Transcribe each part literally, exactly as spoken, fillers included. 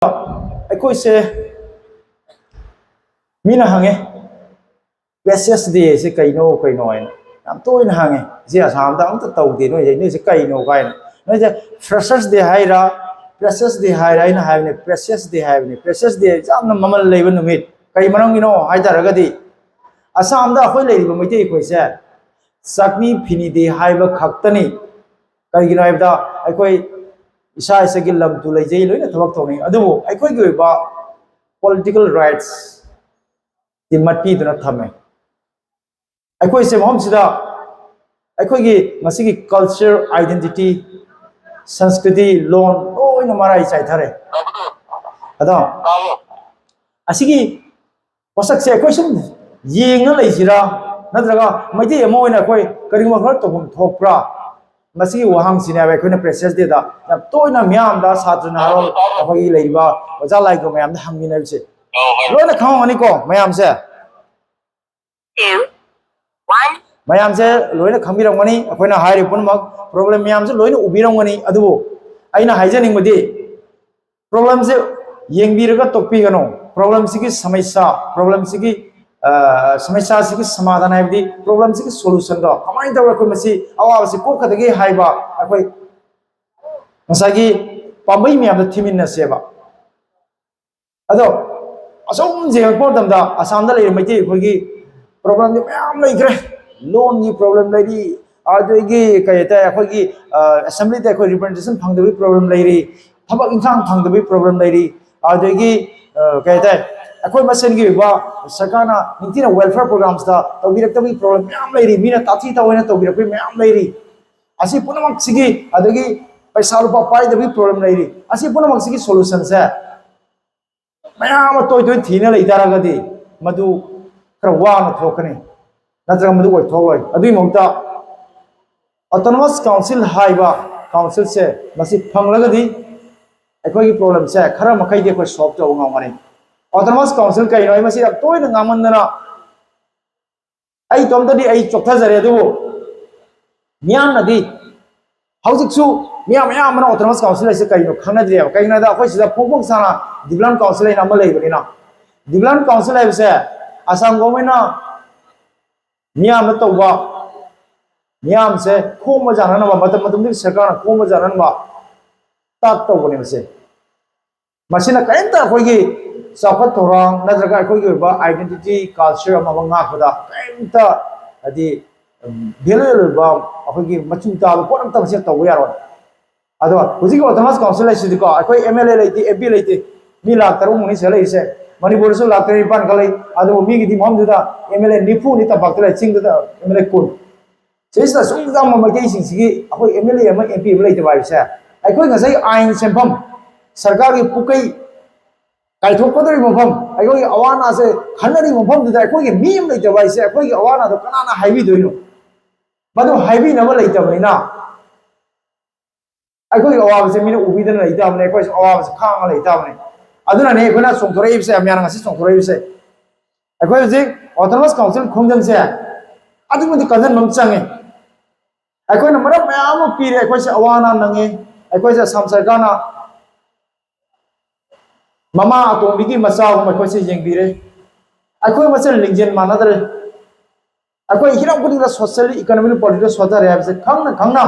ꯑꯩꯈꯣꯏꯁꯦ ꯃꯤꯅ ꯍꯪꯉꯦ, "Freshers Day ꯁꯦ ꯀꯩꯅꯣ, ꯀꯩꯅꯣ?" ꯍꯥꯏꯅ ꯌꯥꯝ ꯇꯣꯏꯅ ꯍꯪꯉꯦ꯫ "ꯁꯤ ꯑꯁꯥꯝꯗ ꯑꯝꯇ ꯇꯧꯗꯦ, ꯅꯣꯏꯁꯦ, ꯅꯣꯏꯁꯦ ꯀꯩꯅꯣ?" ꯀꯥꯏꯅ꯫ "ꯅꯣꯏꯁꯦ Freshers Day ꯍꯥꯏꯔ, Freshers Day ꯍꯥꯏꯔ?" ꯑꯩꯅ ꯍꯥꯏꯕꯅꯦ, "Freshers Day ꯍꯥꯏꯕꯅꯦ꯫ Freshers Day ꯌꯥꯝꯅ ꯃꯃꯜ ꯂꯩꯕ ꯅꯨꯃꯤꯠ꯫ ꯀꯩ ꯃꯔꯝꯒꯤꯅꯣ ꯍꯥꯏ ꯇꯥꯔꯒꯗꯤ, ꯑꯁꯥꯝꯗ ꯑꯩꯈꯣꯏ ꯂꯩꯔꯤꯕ ꯃꯩꯇꯩ ꯑꯩꯈꯣꯏꯁꯦ ꯆꯥꯛꯅꯤ ꯐꯤꯅꯤꯗꯦ ꯍꯥꯏꯕ ꯈꯛꯇꯅꯤ꯫ ꯀꯩꯒꯤꯅꯣ ꯍꯥꯏꯕꯗ, ꯑꯩꯈꯣꯏ ꯏꯁꯥ ꯏꯁꯥꯒꯤ ꯂꯝ ꯇꯨ ꯂꯩꯖꯩ, ꯂꯣꯏꯅ ꯊꯕꯛ ꯇꯧꯅꯩ, ꯑꯗꯨꯕꯨ ꯑꯩꯈꯣꯏꯒꯤ ꯑꯣꯏꯕ political rights ꯇꯤ ꯃꯠꯄꯤꯗꯨꯅ ꯊꯝꯃꯦ꯫ ꯑꯩꯈꯣꯏꯁꯦ ꯃꯐꯝꯁꯤꯗ ꯑꯩꯈꯣꯏꯒꯤ ꯉꯁꯤꯒꯤ culture, identity, ꯁꯪꯁꯀ꯭ꯔꯤꯇꯤ, ꯂꯣꯟ ꯂꯣꯏꯅ ꯃꯔꯥꯏ ꯆꯥꯏꯊꯔꯦ꯫ ꯑꯗꯣ ꯑꯁꯤꯒꯤ ꯄꯣꯠꯁꯛꯁꯦ ꯑꯩꯈꯣꯏ ꯁꯨꯝ ꯌꯦꯡꯉ ꯂꯩꯁꯤꯔꯥ, ꯅꯠꯇ꯭ꯔꯒ ꯃꯩꯇꯩ ꯑꯃ ꯑꯣꯏꯅ ꯑꯩꯈꯣꯏ ꯀꯔꯤꯒꯨꯝꯕ ꯈꯔ ꯇꯧꯐꯝ ꯊꯣꯛꯄ꯭ꯔꯥ? ꯃꯁꯤꯒꯤ ꯋꯥꯍꯪꯁꯤꯅꯦꯕ ꯑꯩꯈꯣꯏꯅ Freshers Day ꯗ ꯌꯥꯝ ꯇꯣꯏꯅ ꯃꯤꯌꯥꯝꯗ, ꯁꯥꯇ꯭ꯔ ꯅꯍꯥꯔꯣꯜ, ꯑꯩꯈꯣꯏꯒꯤ ꯂꯩꯔꯤꯕ ꯑꯣꯖꯥ ꯂꯥꯏꯒ ꯃꯌꯥꯝꯗ ꯍꯪꯃꯤꯟꯅꯔꯤꯁꯦ꯫ ꯂꯣꯏꯅ ꯈꯪꯉꯝꯒꯅꯤꯀꯣ ꯃꯌꯥꯝꯁꯦ? ꯃꯌꯥꯝꯁꯦ ꯂꯣꯏꯅ ꯈꯪꯕꯤꯔꯝꯒꯅꯤ꯫ ꯑꯩꯈꯣꯏꯅ ꯍꯥꯏꯔꯤꯕ ꯄꯨꯝꯅꯃꯛ, problem ꯃꯌꯥꯝꯁꯦ ꯂꯣꯏꯅ ꯎꯕꯤꯔꯝꯒꯅꯤ꯫ ꯑꯗꯨꯕꯨ ꯑꯩꯅ ꯍꯥꯏꯖꯅꯤꯡꯕꯗꯤ, problemꯁꯦ ꯌꯦꯡꯕꯤꯔꯒ ꯇꯣꯛꯄꯤꯒꯅꯨ꯫ Problemꯁꯤꯒꯤ ꯁꯃꯁ꯭ꯌꯥ, problemꯁꯤꯒꯤ, ꯑ, ꯁꯃꯁ꯭ꯌꯥꯁꯤꯒꯤ ꯁꯃꯥꯙꯥꯟ, ꯍꯥꯏꯕꯗꯤ problemꯁꯤꯒꯤ solutionꯗꯣ ꯀꯃꯥꯏꯅ ꯇꯧꯔꯒ ꯑꯩꯈꯣꯏ ꯃꯁꯤ ꯑꯋꯥꯕꯁꯤ ꯀꯣꯛꯀꯗꯒꯦ ꯍꯥꯏꯕ ꯑꯩꯈꯣꯏ ꯉꯁꯥꯏꯒꯤ ꯄꯥꯝꯕꯩ ꯃꯌꯥꯝꯗꯣ ꯊꯤꯃꯤꯟꯅꯁꯦꯕ꯫ ꯑꯗꯣ ꯑꯁꯨꯝ ꯌꯦꯡꯉꯛꯄ ꯃꯇꯝꯗ ꯑꯁꯥꯝꯗ ꯂꯩꯔꯤꯕ ꯃꯩꯇꯩ ꯑꯩꯈꯣꯏꯒꯤ problemꯗꯤ ꯃꯌꯥꯝ ꯂꯩꯈ꯭ꯔꯦ꯫ ꯂꯣꯟꯒꯤ problem ꯂꯩꯔꯤ, ꯑꯗꯨꯗꯒꯤ ꯀꯩ ꯍꯥꯏꯇꯥꯔꯦ, ꯑꯩꯈꯣꯏꯒꯤ, ꯑ, assemblyꯗ ꯑꯩꯈꯣꯏ representation ꯐꯪꯗꯕꯒꯤ problem ꯂꯩꯔꯤ, ꯊꯕꯛ ꯏꯪꯈꯥꯡ ꯐꯪꯗꯕꯒꯤ problem ꯂꯩꯔꯤ, ꯑꯗꯨꯗꯒꯤ, ꯑ, ꯀꯩ ꯍꯥꯏꯇꯥꯔꯦ, ꯑꯩꯈꯣꯏ ꯃꯁꯦꯟꯒꯤ ꯑꯣꯏꯕ ꯁꯔꯀꯥꯔꯅ ꯅꯤꯡꯊꯤꯅ welfare programsꯇ ꯇꯧꯕꯤꯔꯛꯇꯕꯒꯤ problem ꯃꯌꯥꯝ ꯂꯩꯔꯤ, ꯃꯤꯅ ꯇꯥꯊꯤ ꯇꯥꯑꯣꯏꯅ ꯇꯧꯕꯤꯔꯛꯄꯒꯤ ꯃꯌꯥꯝ ꯂꯩꯔꯤ꯫ ꯑꯁꯤ ꯄꯨꯝꯅꯃꯛꯁꯤꯒꯤ, ꯑꯗꯒꯤ ꯄꯩꯁꯥ ꯂꯨꯄꯥ ꯄꯥꯏꯗꯕꯒꯤ problem ꯂꯩꯔꯤ, ꯑꯁꯤ ꯄꯨꯝꯅꯃꯛꯁꯤꯒꯤ solutionꯁꯦ ꯃꯌꯥꯝ ꯑꯃ ꯇꯣꯏ ꯇꯣꯏ ꯊꯤꯅ ꯂꯩ ꯇꯥꯔꯒꯗꯤ ꯃꯗꯨ ꯈꯔ ꯋꯥꯅ ꯊꯣꯛꯀꯅꯤ, ꯅꯠꯇ꯭ꯔꯒ ꯃꯗꯨ ꯑꯣꯏꯊꯣꯛꯂꯣꯏ꯫ ꯑꯗꯨꯒꯤ ꯃꯍꯨꯠꯇ autonomous council ꯍꯥꯏꯕ councilꯁꯦ ꯃꯁꯤ ꯐꯪꯂꯒꯗꯤ ꯑꯩꯈꯣꯏꯒꯤ problemꯁꯦ ꯈꯔ ꯃꯈꯩꯗꯤ ꯑꯩꯈꯣꯏ solve ꯇꯧꯕ ꯉꯝꯒꯅꯤ꯫ Autonomous council ꯀꯩꯅꯣ? ꯑꯩ ꯃꯁꯤ ꯌꯥꯝ ꯇꯣꯏꯅ ꯉꯥꯡꯃꯟꯗꯅ ꯑꯩ ꯏꯇꯣꯝꯇꯗꯤ ꯑꯩ ꯆꯣꯛꯊꯖꯔꯦ, ꯑꯗꯨꯕꯨ ꯃꯤꯌꯥꯝꯅꯗꯤ ꯍꯧꯖꯤꯛꯁꯨ ꯃꯤꯌꯥꯝ ꯑꯌꯥꯝꯕꯅ autonomous council ꯍꯥꯏꯁꯦ ꯀꯩꯅꯣ ꯈꯪꯅꯗ꯭ꯔꯦꯕ꯫ ꯀꯩꯒꯤꯅꯣ ꯍꯥꯏꯗ ꯑꯩꯈꯣꯏ ꯁꯤꯗ ꯐꯣꯡꯐꯣꯡ ꯁꯥꯅ development council ꯍꯥꯏꯅ ꯑꯃ ꯂꯩꯕꯅꯤꯅ, development council ꯍꯥꯏꯕꯁꯦ ꯑꯁꯥꯝ governmentꯅ ꯃꯤꯌꯥꯝꯅ ꯇꯧꯕ, ꯃꯤꯌꯥꯝꯁꯦ ꯈꯣꯝꯕ ꯌꯥꯅꯅꯕ, ꯃꯇꯝ ꯃꯇꯝꯗꯨꯒꯤ ꯁꯔꯀꯥꯔꯅ ꯈꯣꯝꯕ ꯌꯥꯅꯅꯕ ꯇꯥꯛ ꯇꯧꯕꯅꯦ ꯃꯁꯦ꯫ ꯃꯁꯤꯅ ꯀꯔꯤꯝꯇ ꯑꯩꯈꯣꯏꯒꯤ ꯆꯥꯎꯈꯠ ꯊꯧꯔꯥꯡ ꯅꯠꯇ꯭ꯔꯒ ꯑꯩꯈꯣꯏꯒꯤ ꯑꯣꯏꯕ identity, culture ꯑꯃ ꯑꯃ ꯉꯥꯛꯄꯗ ꯀꯔꯤꯝꯇ, ꯍꯥꯏꯗꯤ, ꯎꯝ, value ꯑꯣꯏꯕ, ꯑꯩꯈꯣꯏꯒꯤ ꯃꯆꯨ ꯇꯥꯕ ꯄꯣꯠ ꯑꯃꯇ ꯃꯁꯤꯅ ꯇꯧꯕ ꯌꯥꯔꯣꯏ꯫ ꯑꯗꯣ ꯍꯧꯖꯤꯛꯀꯤ autonomous council ꯍꯥꯏꯁꯤꯗꯤꯀꯣ, ꯑꯩꯈꯣꯏ M L A ꯂꯩꯇꯦ, M P ꯂꯩꯇꯦ, ꯃꯤ ꯂꯥꯈ ꯇꯔꯨꯛ ꯃꯨꯛꯅꯤ ꯁꯤꯗ ꯂꯩꯔꯤꯁꯦ꯫ ꯃꯅꯤꯄꯨꯔꯗꯁꯨ ꯂꯥꯈ ꯇꯔꯦꯠ ꯅꯤꯄꯥꯟ ꯈꯛ ꯂꯩ, ꯑꯗꯨꯕꯨ ꯃꯤꯒꯤꯗꯤ ꯃꯐꯝꯗꯨꯗ M L A ꯅꯤꯐꯨꯅꯤ ꯇꯝꯄꯥꯛꯇ ꯂꯩ, ꯆꯤꯡꯗꯨꯗ M L A ꯀꯨꯟ꯫ ꯁꯤꯁꯤꯗ ꯑꯁꯨꯛ ꯌꯥꯝꯕ ꯃꯩꯇꯩꯁꯤꯡꯁꯤꯒꯤ ꯑꯩꯈꯣꯏ M L A ꯑꯃ, M P ꯑꯃ ꯂꯩꯇꯕ ꯍꯥꯏꯕꯁꯦ, ꯑꯩꯈꯣꯏ ꯉꯁꯥꯏ ꯑꯥꯏꯟ ꯁꯦꯝꯐꯝ, ꯁꯔꯀꯥꯔꯒꯤ ꯄꯨꯀꯩ ꯀꯥꯏꯊꯣꯛꯀꯗꯧꯔꯤꯕ ꯃꯐꯝ, ꯑꯩꯈꯣꯏꯒꯤ ꯑꯋꯥ ꯑꯅꯥꯁꯦ ꯈꯟꯅꯔꯤꯕ ꯃꯐꯝꯗꯨꯗ ꯑꯩꯈꯣꯏꯒꯤ ꯃꯤ ꯑꯃ ꯂꯩꯇꯕ ꯍꯥꯏꯁꯦ, ꯑꯩꯈꯣꯏꯒꯤ ꯑꯋꯥ ꯑꯅꯥꯗꯣ ꯀꯅꯥꯅ ꯍꯥꯏꯕꯤꯗꯣꯏꯅꯣ? ꯃꯗꯨ ꯍꯥꯏꯕꯤꯅꯕ ꯂꯩꯇꯕꯅꯤꯅ ꯑꯩꯈꯣꯏꯒꯤ ꯑꯋꯥꯕꯁꯦ ꯃꯤꯅ ꯎꯕꯤꯗꯅ ꯂꯩꯇꯥꯕꯅꯤ, ꯑꯩꯈꯣꯏꯁꯨ ꯑꯋꯥꯕꯁꯦ ꯈꯥꯡꯉ ꯂꯩꯇꯥꯕꯅꯤ꯫ ꯑꯗꯨꯅꯅꯦ ꯑꯩꯈꯣꯏꯅ ꯆꯣꯡꯊꯣꯔꯛꯏꯕꯁꯦ, ꯑꯃꯌꯥꯅ ꯉꯁꯤ ꯆꯣꯡꯊꯣꯔꯛꯏꯕꯁꯦ꯫ ꯑꯩꯈꯣꯏ ꯍꯧꯖꯤꯛ autonomous council ꯈꯣꯡꯖꯪꯁꯦ ꯑꯗꯨꯛꯀꯤ ꯃꯇꯤꯛ ꯀꯟꯖꯟꯕ ꯑꯃ ꯆꯪꯉꯦ꯫ ꯑꯩꯈꯣꯏꯅ ꯃꯔꯝ ꯃꯌꯥꯝ ꯑꯃ ꯄꯤꯔꯦ, ꯑꯩꯈꯣꯏꯁꯦ ꯑꯋꯥ ꯑꯅꯥ ꯅꯪꯉꯦ, ꯑꯩꯈꯣꯏꯁꯦ ꯑꯁꯥꯝ ꯁꯔꯀꯥꯔꯅ ꯃꯃꯥ ꯑꯇꯣꯝꯕꯤꯒꯤ ꯃꯆꯥꯒꯨꯝꯕ ꯑꯩꯈꯣꯏꯁꯦ ꯌꯦꯡꯕꯤꯔꯦ, ꯑꯩꯈꯣꯏ ꯃꯁꯦꯜ ꯂꯤꯡꯖꯦꯜ ꯃꯥꯟꯅꯗ꯭ꯔꯦ, ꯑꯩꯈꯣꯏ ꯍꯤꯔꯝ ꯈꯨꯗꯤꯡꯗ socially, economically, politically ꯁꯣꯠꯊꯔꯦ ꯍꯥꯏꯕꯁꯦ ꯈꯪꯅ ꯈꯪꯅ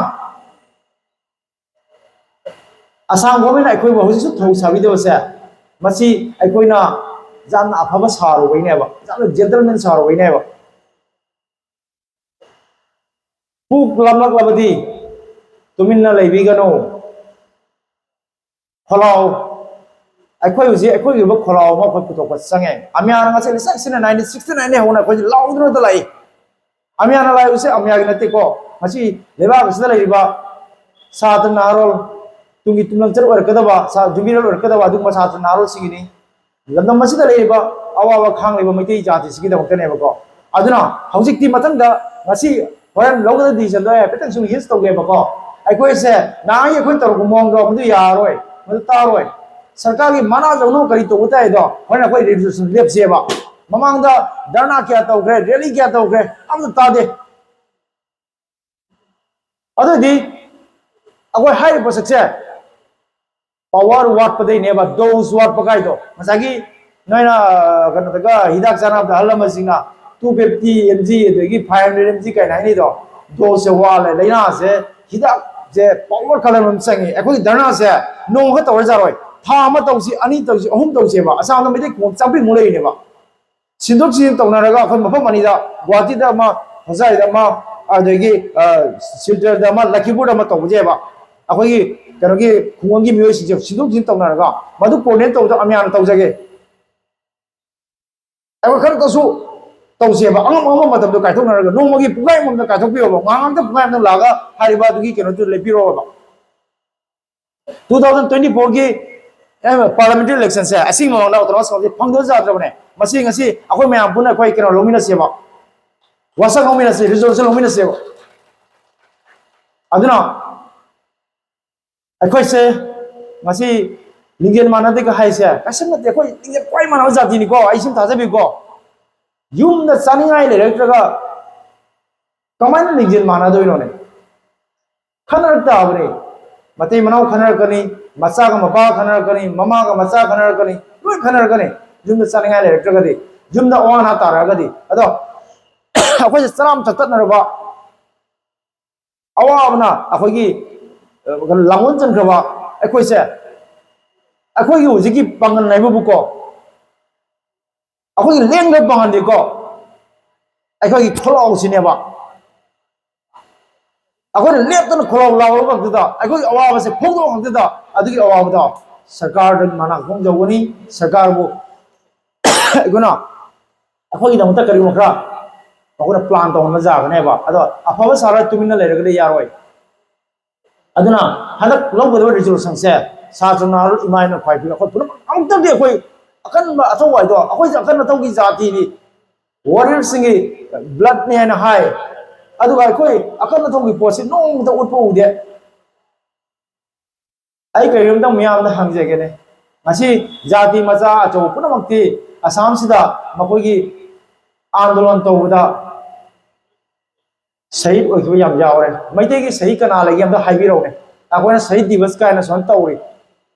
ꯑꯁꯥꯝ governmentꯅ ꯑꯩꯈꯣꯏꯕꯨ ꯍꯧꯖꯤꯛꯁꯨ ꯊꯧ ꯁꯥꯕꯤꯗꯕꯁꯦ, ꯃꯁꯤ ꯑꯩꯈꯣꯏꯅ ꯌꯥꯝꯅ ꯑꯐꯕ ꯁꯥꯔꯨꯕꯩꯅꯦꯕ, ꯌꯥꯝꯅ gentleman ꯁꯥꯔꯨꯕꯩꯅꯦꯕ꯫ ꯄꯨꯛ ꯂꯥꯝꯂꯛꯂꯕꯗꯤ ꯇꯨꯃꯤꯟꯅ ꯂꯩꯕꯤꯒꯅꯨ꯫ ꯈꯣꯜꯂꯥꯎ, ꯑꯩꯈꯣꯏ ꯍꯧꯖꯤꯛ ꯑꯩꯈꯣꯏꯒꯤ ꯑꯣꯏꯕ ꯈꯣꯜꯂꯥꯎ ꯑꯃ ꯑꯩꯈꯣꯏ ꯄꯨꯊꯣꯛꯄ ꯆꯪꯉꯦ꯫ ꯑꯃꯌꯥꯅ ꯉꯁꯤ ꯂꯩꯁꯛꯁꯤꯅ nineteen sixty nine ꯍꯧꯅ ꯑꯩꯈꯣꯏꯁꯤ ꯂꯥꯎꯗꯨꯅꯇ ꯂꯥꯛꯏ꯫ ꯑꯃꯌꯥꯅ ꯂꯥꯛꯏꯕꯁꯦ ꯑꯃꯌꯥꯒꯤ ꯅꯠꯇꯦꯀꯣ, ꯉꯁꯤ ꯂꯩꯕꯥꯛ ꯑꯁꯤꯗ ꯂꯩꯔꯤꯕ ꯁꯥꯇ꯭ꯔ ꯅꯍꯥꯔꯣꯜ, ꯇꯨꯡꯒꯤ ꯇꯨꯡꯂꯝꯆꯠ ꯑꯣꯏꯔꯛꯀꯗꯕ, ꯁꯥ-, ꯌꯨꯝꯕꯤꯔꯦꯜ ꯑꯣꯏꯔꯛꯀꯗꯕ ꯑꯗꯨꯒꯨꯝꯕ ꯁꯥꯇ꯭ꯔ ꯅꯍꯥꯔꯣꯜꯁꯤꯡꯒꯤꯅꯤ꯫ ꯂꯝꯗꯝ ꯑꯁꯤꯗ ꯂꯩꯔꯤꯕ ꯑꯋꯥꯕ ꯈꯥꯡꯂꯤꯕ ꯃꯩꯇꯩ ꯖꯥꯇꯤꯁꯤꯒꯤꯗꯃꯛꯇꯅꯦꯕꯀꯣ꯫ ꯑꯗꯨꯅ ꯍꯧꯖꯤꯛꯇꯤ ꯃꯊꯪꯗ ꯉꯁꯤ ꯍꯣꯔꯦꯟ ꯂꯧꯒꯗꯕ decisionꯗꯣ ꯑꯩ ꯍꯥꯏꯐꯦꯠꯇꯪ ꯁꯨꯝ hints ꯇꯧꯒꯦꯕꯀꯣ꯫ ꯑꯩꯈꯣꯏꯁꯦ ꯅꯍꯥꯟꯒꯤ ꯑꯩꯈꯣꯏꯅ ꯇꯧꯔꯛꯄ ꯃꯑꯣꯡꯗꯣ ꯃꯗꯨ ꯌꯥꯔꯔꯣꯏ, ꯃꯗꯨ ꯇꯥꯔꯣꯏ꯫ ꯁꯔꯀꯥꯔꯒꯤ ꯃꯅꯥ ꯌꯧꯅꯕ ꯀꯔꯤ ꯇꯧꯕ ꯇꯥꯏꯗꯣ ꯍꯣꯔꯦꯟ ꯑꯩꯈꯣꯏ resolution ꯂꯦꯞꯁꯦꯕ꯫ ꯃꯃꯥꯡꯗ ꯙꯔꯅꯥ ꯀꯌꯥ ꯇꯧꯈ꯭ꯔꯦ, rally ꯀꯌꯥ ꯇꯧꯈ꯭ꯔꯦ, ꯑꯝꯇ ꯇꯥꯗꯦ꯫ ꯑꯗꯨꯗꯤ ꯑꯩꯈꯣꯏ ꯍꯥꯏꯔꯤꯕ ꯄꯣꯠꯁꯛꯁꯦ ꯄꯋꯥꯔ ꯋꯥꯠꯄꯗꯩꯅꯦꯕ, ꯗꯣꯁ ꯋꯥꯠꯄ ꯀꯥꯏꯗꯣ꯫ ꯉꯁꯥꯏꯒꯤ ꯅꯣꯏꯅ ꯀꯩꯅꯣꯗꯒ ꯍꯤꯗꯥꯛ ꯆꯥꯅꯕꯗ ꯑꯍꯜ ꯂꯃꯟꯁꯤꯡꯅ two fifty mg ꯑꯗꯒꯤ five hundred mg ꯀꯥꯏꯅ ꯍꯥꯏꯅꯩꯗꯣ, ꯗꯣꯁꯁꯦ ꯋꯥꯠꯂꯦ, ꯂꯥꯏꯅꯥꯁꯦ ꯍꯤꯗꯥꯛꯁꯦ ꯄꯋꯥꯔ ꯈꯔ ꯑꯗꯨꯝ ꯆꯪꯉꯤ꯫ ꯑꯩꯈꯣꯏꯒꯤ ꯙꯔꯅꯥꯁꯦ ꯅꯣꯡꯃ ꯈꯛ ꯇꯧꯔ ꯌꯥꯔꯣꯏ, ꯊꯥ ꯑꯃ ꯇꯧꯁꯤ, ꯑꯅꯤ ꯇꯧꯁꯤ, ꯑꯍꯨꯝ ꯇꯧꯁꯦꯕ꯫ ꯑꯁꯥꯝꯗ ꯃꯩꯇꯩ ꯈꯨꯡꯒꯪ ꯆꯥꯝꯃꯔꯤꯃꯨꯛ ꯂꯩꯔꯤꯅꯦꯕ꯫ ꯁꯤꯟꯗꯣꯛ ꯁꯤꯟꯖꯤꯟ ꯇꯧꯅꯔꯒ ꯑꯩꯈꯣꯏ ꯃꯐꯝ ꯑꯅꯤꯗ, ꯒꯨꯍꯥꯇꯤꯗ ꯑꯃ, ꯍꯣꯖꯥꯏꯗ ꯑꯃ, ꯑꯗꯒꯤ ꯁꯤꯜꯆꯔꯗ ꯑꯃ, ꯂꯈꯤꯄꯨꯔꯗ ꯑꯃ ꯇꯧꯕꯁꯦ ꯍꯥꯏꯕ꯫ ꯑꯩꯈꯣꯏꯒꯤ ꯀꯩꯅꯣꯒꯤ ꯈꯨꯡꯒꯪꯒꯤ ꯃꯤꯑꯣꯏꯁꯤꯡꯁꯦ ꯁꯤꯟꯗꯣꯛ ꯁꯤꯟꯖꯤꯟ ꯇꯧꯅꯔꯒ ꯃꯗꯨ ꯀꯣꯑꯣꯔꯗꯤꯅꯦꯠ ꯇꯧꯕꯗ ꯑꯃꯌꯥꯝꯅ ꯇꯧꯖꯒꯦ꯫ ꯑꯩꯈꯣꯏ ꯈꯔꯇꯁꯨ ꯇꯧꯁꯦꯕ, ꯑꯉꯝ ꯑꯉꯝꯕ ꯃꯇꯝꯗꯣ ꯀꯥꯏꯊꯣꯛꯅꯔꯒ ꯅꯣꯡꯃꯒꯤ ꯄꯨꯡꯈꯥꯏ ꯑꯃꯃꯝꯗ ꯀꯥꯏꯊꯣꯛꯄꯤꯌꯣꯕ, ꯉꯥꯏꯍꯥꯛ ꯉꯥꯛꯇ ꯄꯨꯡꯈꯥꯏ ꯑꯃꯗ ꯂꯥꯛꯑꯒ ꯍꯥꯏꯔꯤꯕ ꯑꯗꯨꯒꯤ ꯀꯩꯅꯣꯗꯨ ꯂꯦꯞꯄꯤꯔꯣꯕ꯫ Two thousand twenty fourꯒꯤ parliamentary electionꯁꯦ ꯑꯁꯤꯒꯤ ꯃꯃꯥꯡꯗ autonomous council ꯐꯪꯗꯕ ꯌꯥꯗ꯭ꯔꯕꯅꯦ꯫ ꯃꯁꯤ ꯉꯁꯤ ꯑꯩꯈꯣꯏ ꯃꯌꯥꯝ ꯄꯨꯟꯅ ꯑꯩꯈꯣꯏ ꯀꯩꯅꯣ ꯂꯧꯃꯤꯟꯅꯁꯦꯕ, ꯋꯥꯁꯛ ꯂꯧꯃꯤꯟꯅꯁꯦ, ꯔꯤꯖꯣꯂꯨꯁꯟ ꯂꯧꯃꯤꯟꯅꯁꯦꯕ꯫ ꯑꯗꯨꯅ ꯑꯩꯈꯣꯏꯁꯦ ꯉꯁꯤ ꯂꯤꯡꯖꯦꯜ ꯃꯥꯟꯅꯗꯦꯒ ꯍꯥꯏꯁꯦ ꯀꯩꯁꯨ ꯅꯠꯇꯦ꯫ ꯑꯩꯈꯣꯏ ꯂꯤꯡꯖꯦꯜ ꯈ꯭ꯋꯥꯏ ꯃꯥꯟꯅꯕ ꯖꯥꯇꯤꯅꯤꯀꯣ, ꯑꯩ ꯁꯨꯝ ꯊꯥꯖꯕꯤꯀꯣ꯫ ꯌꯨꯝꯗ ꯆꯥꯅꯤꯡꯉꯥꯏ ꯂꯩꯔꯛꯇ꯭ꯔꯒ ꯀꯃꯥꯏꯅ ꯂꯤꯡꯖꯦꯜ ꯃꯥꯟꯅꯗꯣꯏꯅꯣꯅꯦ? ꯈꯟꯅꯔꯛ ꯇꯥꯕꯅꯤ꯫ ꯃꯇꯩ ꯃꯅꯥꯎ ꯈꯟꯅꯔꯛꯀꯅꯤ, ꯃꯆꯥꯒ ꯃꯄꯥ ꯈꯟꯅꯔꯛꯀꯅꯤ, ꯃꯃꯥꯒ ꯃꯆꯥ ꯈꯟꯅꯔꯛꯀꯅꯤ, ꯂꯣꯏ ꯈꯟꯅꯔꯛꯀꯅꯤ꯫ ꯌꯨꯝꯗ ꯆꯥꯅꯤꯡꯉꯥꯏ ꯂꯩꯔꯛꯇ꯭ꯔꯒꯗꯤ, ꯌꯨꯝꯗ ꯑꯋꯥ ꯑꯅꯥ ꯇꯥꯔꯛꯑꯒꯗꯤ꯫ ꯑꯗꯣ ꯑꯩꯈꯣꯏꯁꯦ ꯆꯔꯥ ꯑꯃ ꯆꯠꯇꯠꯅꯔꯕ ꯑꯋꯥꯕꯅ ꯑꯩꯈꯣꯏꯒꯤ ꯂꯥꯡꯑꯣꯟ ꯆꯟꯈ꯭ꯔꯕ ꯑꯩꯈꯣꯏꯁꯦ, ꯑꯩꯈꯣꯏꯒꯤ ꯍꯧꯖꯤꯛꯀꯤ ꯄꯥꯡꯒꯜ ꯍꯥꯏꯕꯕꯨꯀꯣ, ꯑꯩꯈꯣꯏꯒꯤ ꯂꯦꯡꯗꯕ ꯄꯥꯡꯒꯜꯗꯤꯀꯣ, ꯑꯩꯈꯣꯏꯒꯤ ꯈꯣꯜꯂꯥꯎꯁꯤꯅꯦꯕ꯫ ꯑꯩꯈꯣꯏꯅ ꯂꯦꯞꯇꯅ ꯈꯣꯜꯂꯥꯎ ꯂꯥꯎꯔꯕ ꯉꯥꯛꯇꯗ, ꯑꯩꯈꯣꯏꯒꯤ ꯑꯋꯥꯕꯁꯦ ꯐꯣꯡꯗꯣꯛꯑ ꯉꯥꯛꯇꯗ, ꯑꯗꯨꯒꯤ ꯑꯋꯥꯕꯗꯣ ꯁꯔꯀꯥꯔꯗ ꯃꯅꯥꯛ ꯐꯣꯡꯖꯧꯒꯅꯤ꯫ ꯁꯔꯀꯥꯔꯕꯨ ꯑꯩꯈꯣꯏꯅ ꯑꯩꯈꯣꯏꯒꯤꯗꯃꯛꯇ ꯀꯔꯤꯒꯨꯝꯕ ꯈꯔ ꯑꯩꯈꯣꯏꯅ ꯄ꯭ꯂꯥꯟ ꯇꯧꯍꯟꯕ ꯌꯥꯒꯅꯦꯕ꯫ ꯑꯗꯣ ꯑꯐꯕ ꯁꯥꯔ ꯇꯨꯃꯤꯟꯅ ꯂꯩꯔꯒꯗꯤ ꯌꯥꯔꯣꯏ꯫ ꯑꯗꯨꯅ ꯍꯟꯗꯛ ꯂꯧꯒꯗꯕ ꯔꯤꯖꯣꯂꯨꯁꯟꯁꯦ ꯁꯥꯇ꯭ꯔ ꯅꯍꯥꯔꯣꯜ ꯏꯃꯥ ꯏꯕꯦꯟ ꯈ꯭ꯋꯥꯏ ꯄꯤꯕ ꯑꯩꯈꯣꯏ ꯄꯨꯝꯅꯃꯛ ꯑꯃꯨꯛꯇꯪꯗꯤ ꯑꯩꯈꯣꯏ ꯑꯀꯟꯕ ꯑꯊꯧ ꯍꯥꯏꯗꯣ, ꯑꯩꯈꯣꯏꯁꯦ ꯑꯀꯟ ꯑꯊꯧꯒꯤ ꯖꯥꯇꯤꯅꯤ, ꯋꯥꯔꯤꯌꯔꯁꯤꯡꯒꯤ ꯕ꯭ꯂꯠꯅꯤ ꯍꯥꯏꯅ ꯍꯥꯏ꯫ ꯑꯗꯨꯒ ꯑꯩꯈꯣꯏ ꯑꯀꯟ ꯑꯊꯧꯒꯤ ꯄꯣꯠꯁꯤ ꯅꯣꯡꯃꯇ ꯎꯠꯄ ꯎꯗꯦ꯫ ꯑꯩ ꯀꯔꯤꯒꯨꯝꯇ ꯃꯤꯌꯥꯝꯗ ꯍꯪꯖꯒꯦꯅꯦ, ꯉꯁꯤ ꯖꯥꯇꯤ ꯃꯆꯥ ꯑꯆꯧꯕ ꯄꯨꯝꯅꯃꯛꯇꯤ ꯑꯁꯥꯝꯁꯤꯗ ꯃꯈꯣꯏꯒꯤ ꯑꯥꯟꯗꯣꯂꯟ ꯇꯧꯕꯗ ꯁꯍꯤꯗ ꯑꯣꯏꯈꯤꯕ ꯌꯥꯝ ꯌꯥꯎꯔꯦ꯫ ꯃꯩꯇꯩꯒꯤ ꯁꯍꯤꯗ ꯀꯅꯥ ꯂꯩꯒꯦ ꯑꯝꯇ ꯍꯥꯏꯕꯤꯔꯛꯎꯅꯦ꯫ ꯑꯩꯈꯣꯏꯅ ꯁꯍꯤꯗ ꯗꯤꯕꯁ ꯀꯥꯏꯅ ꯁꯨꯃꯥꯏꯅ ꯇꯧꯔꯤ꯫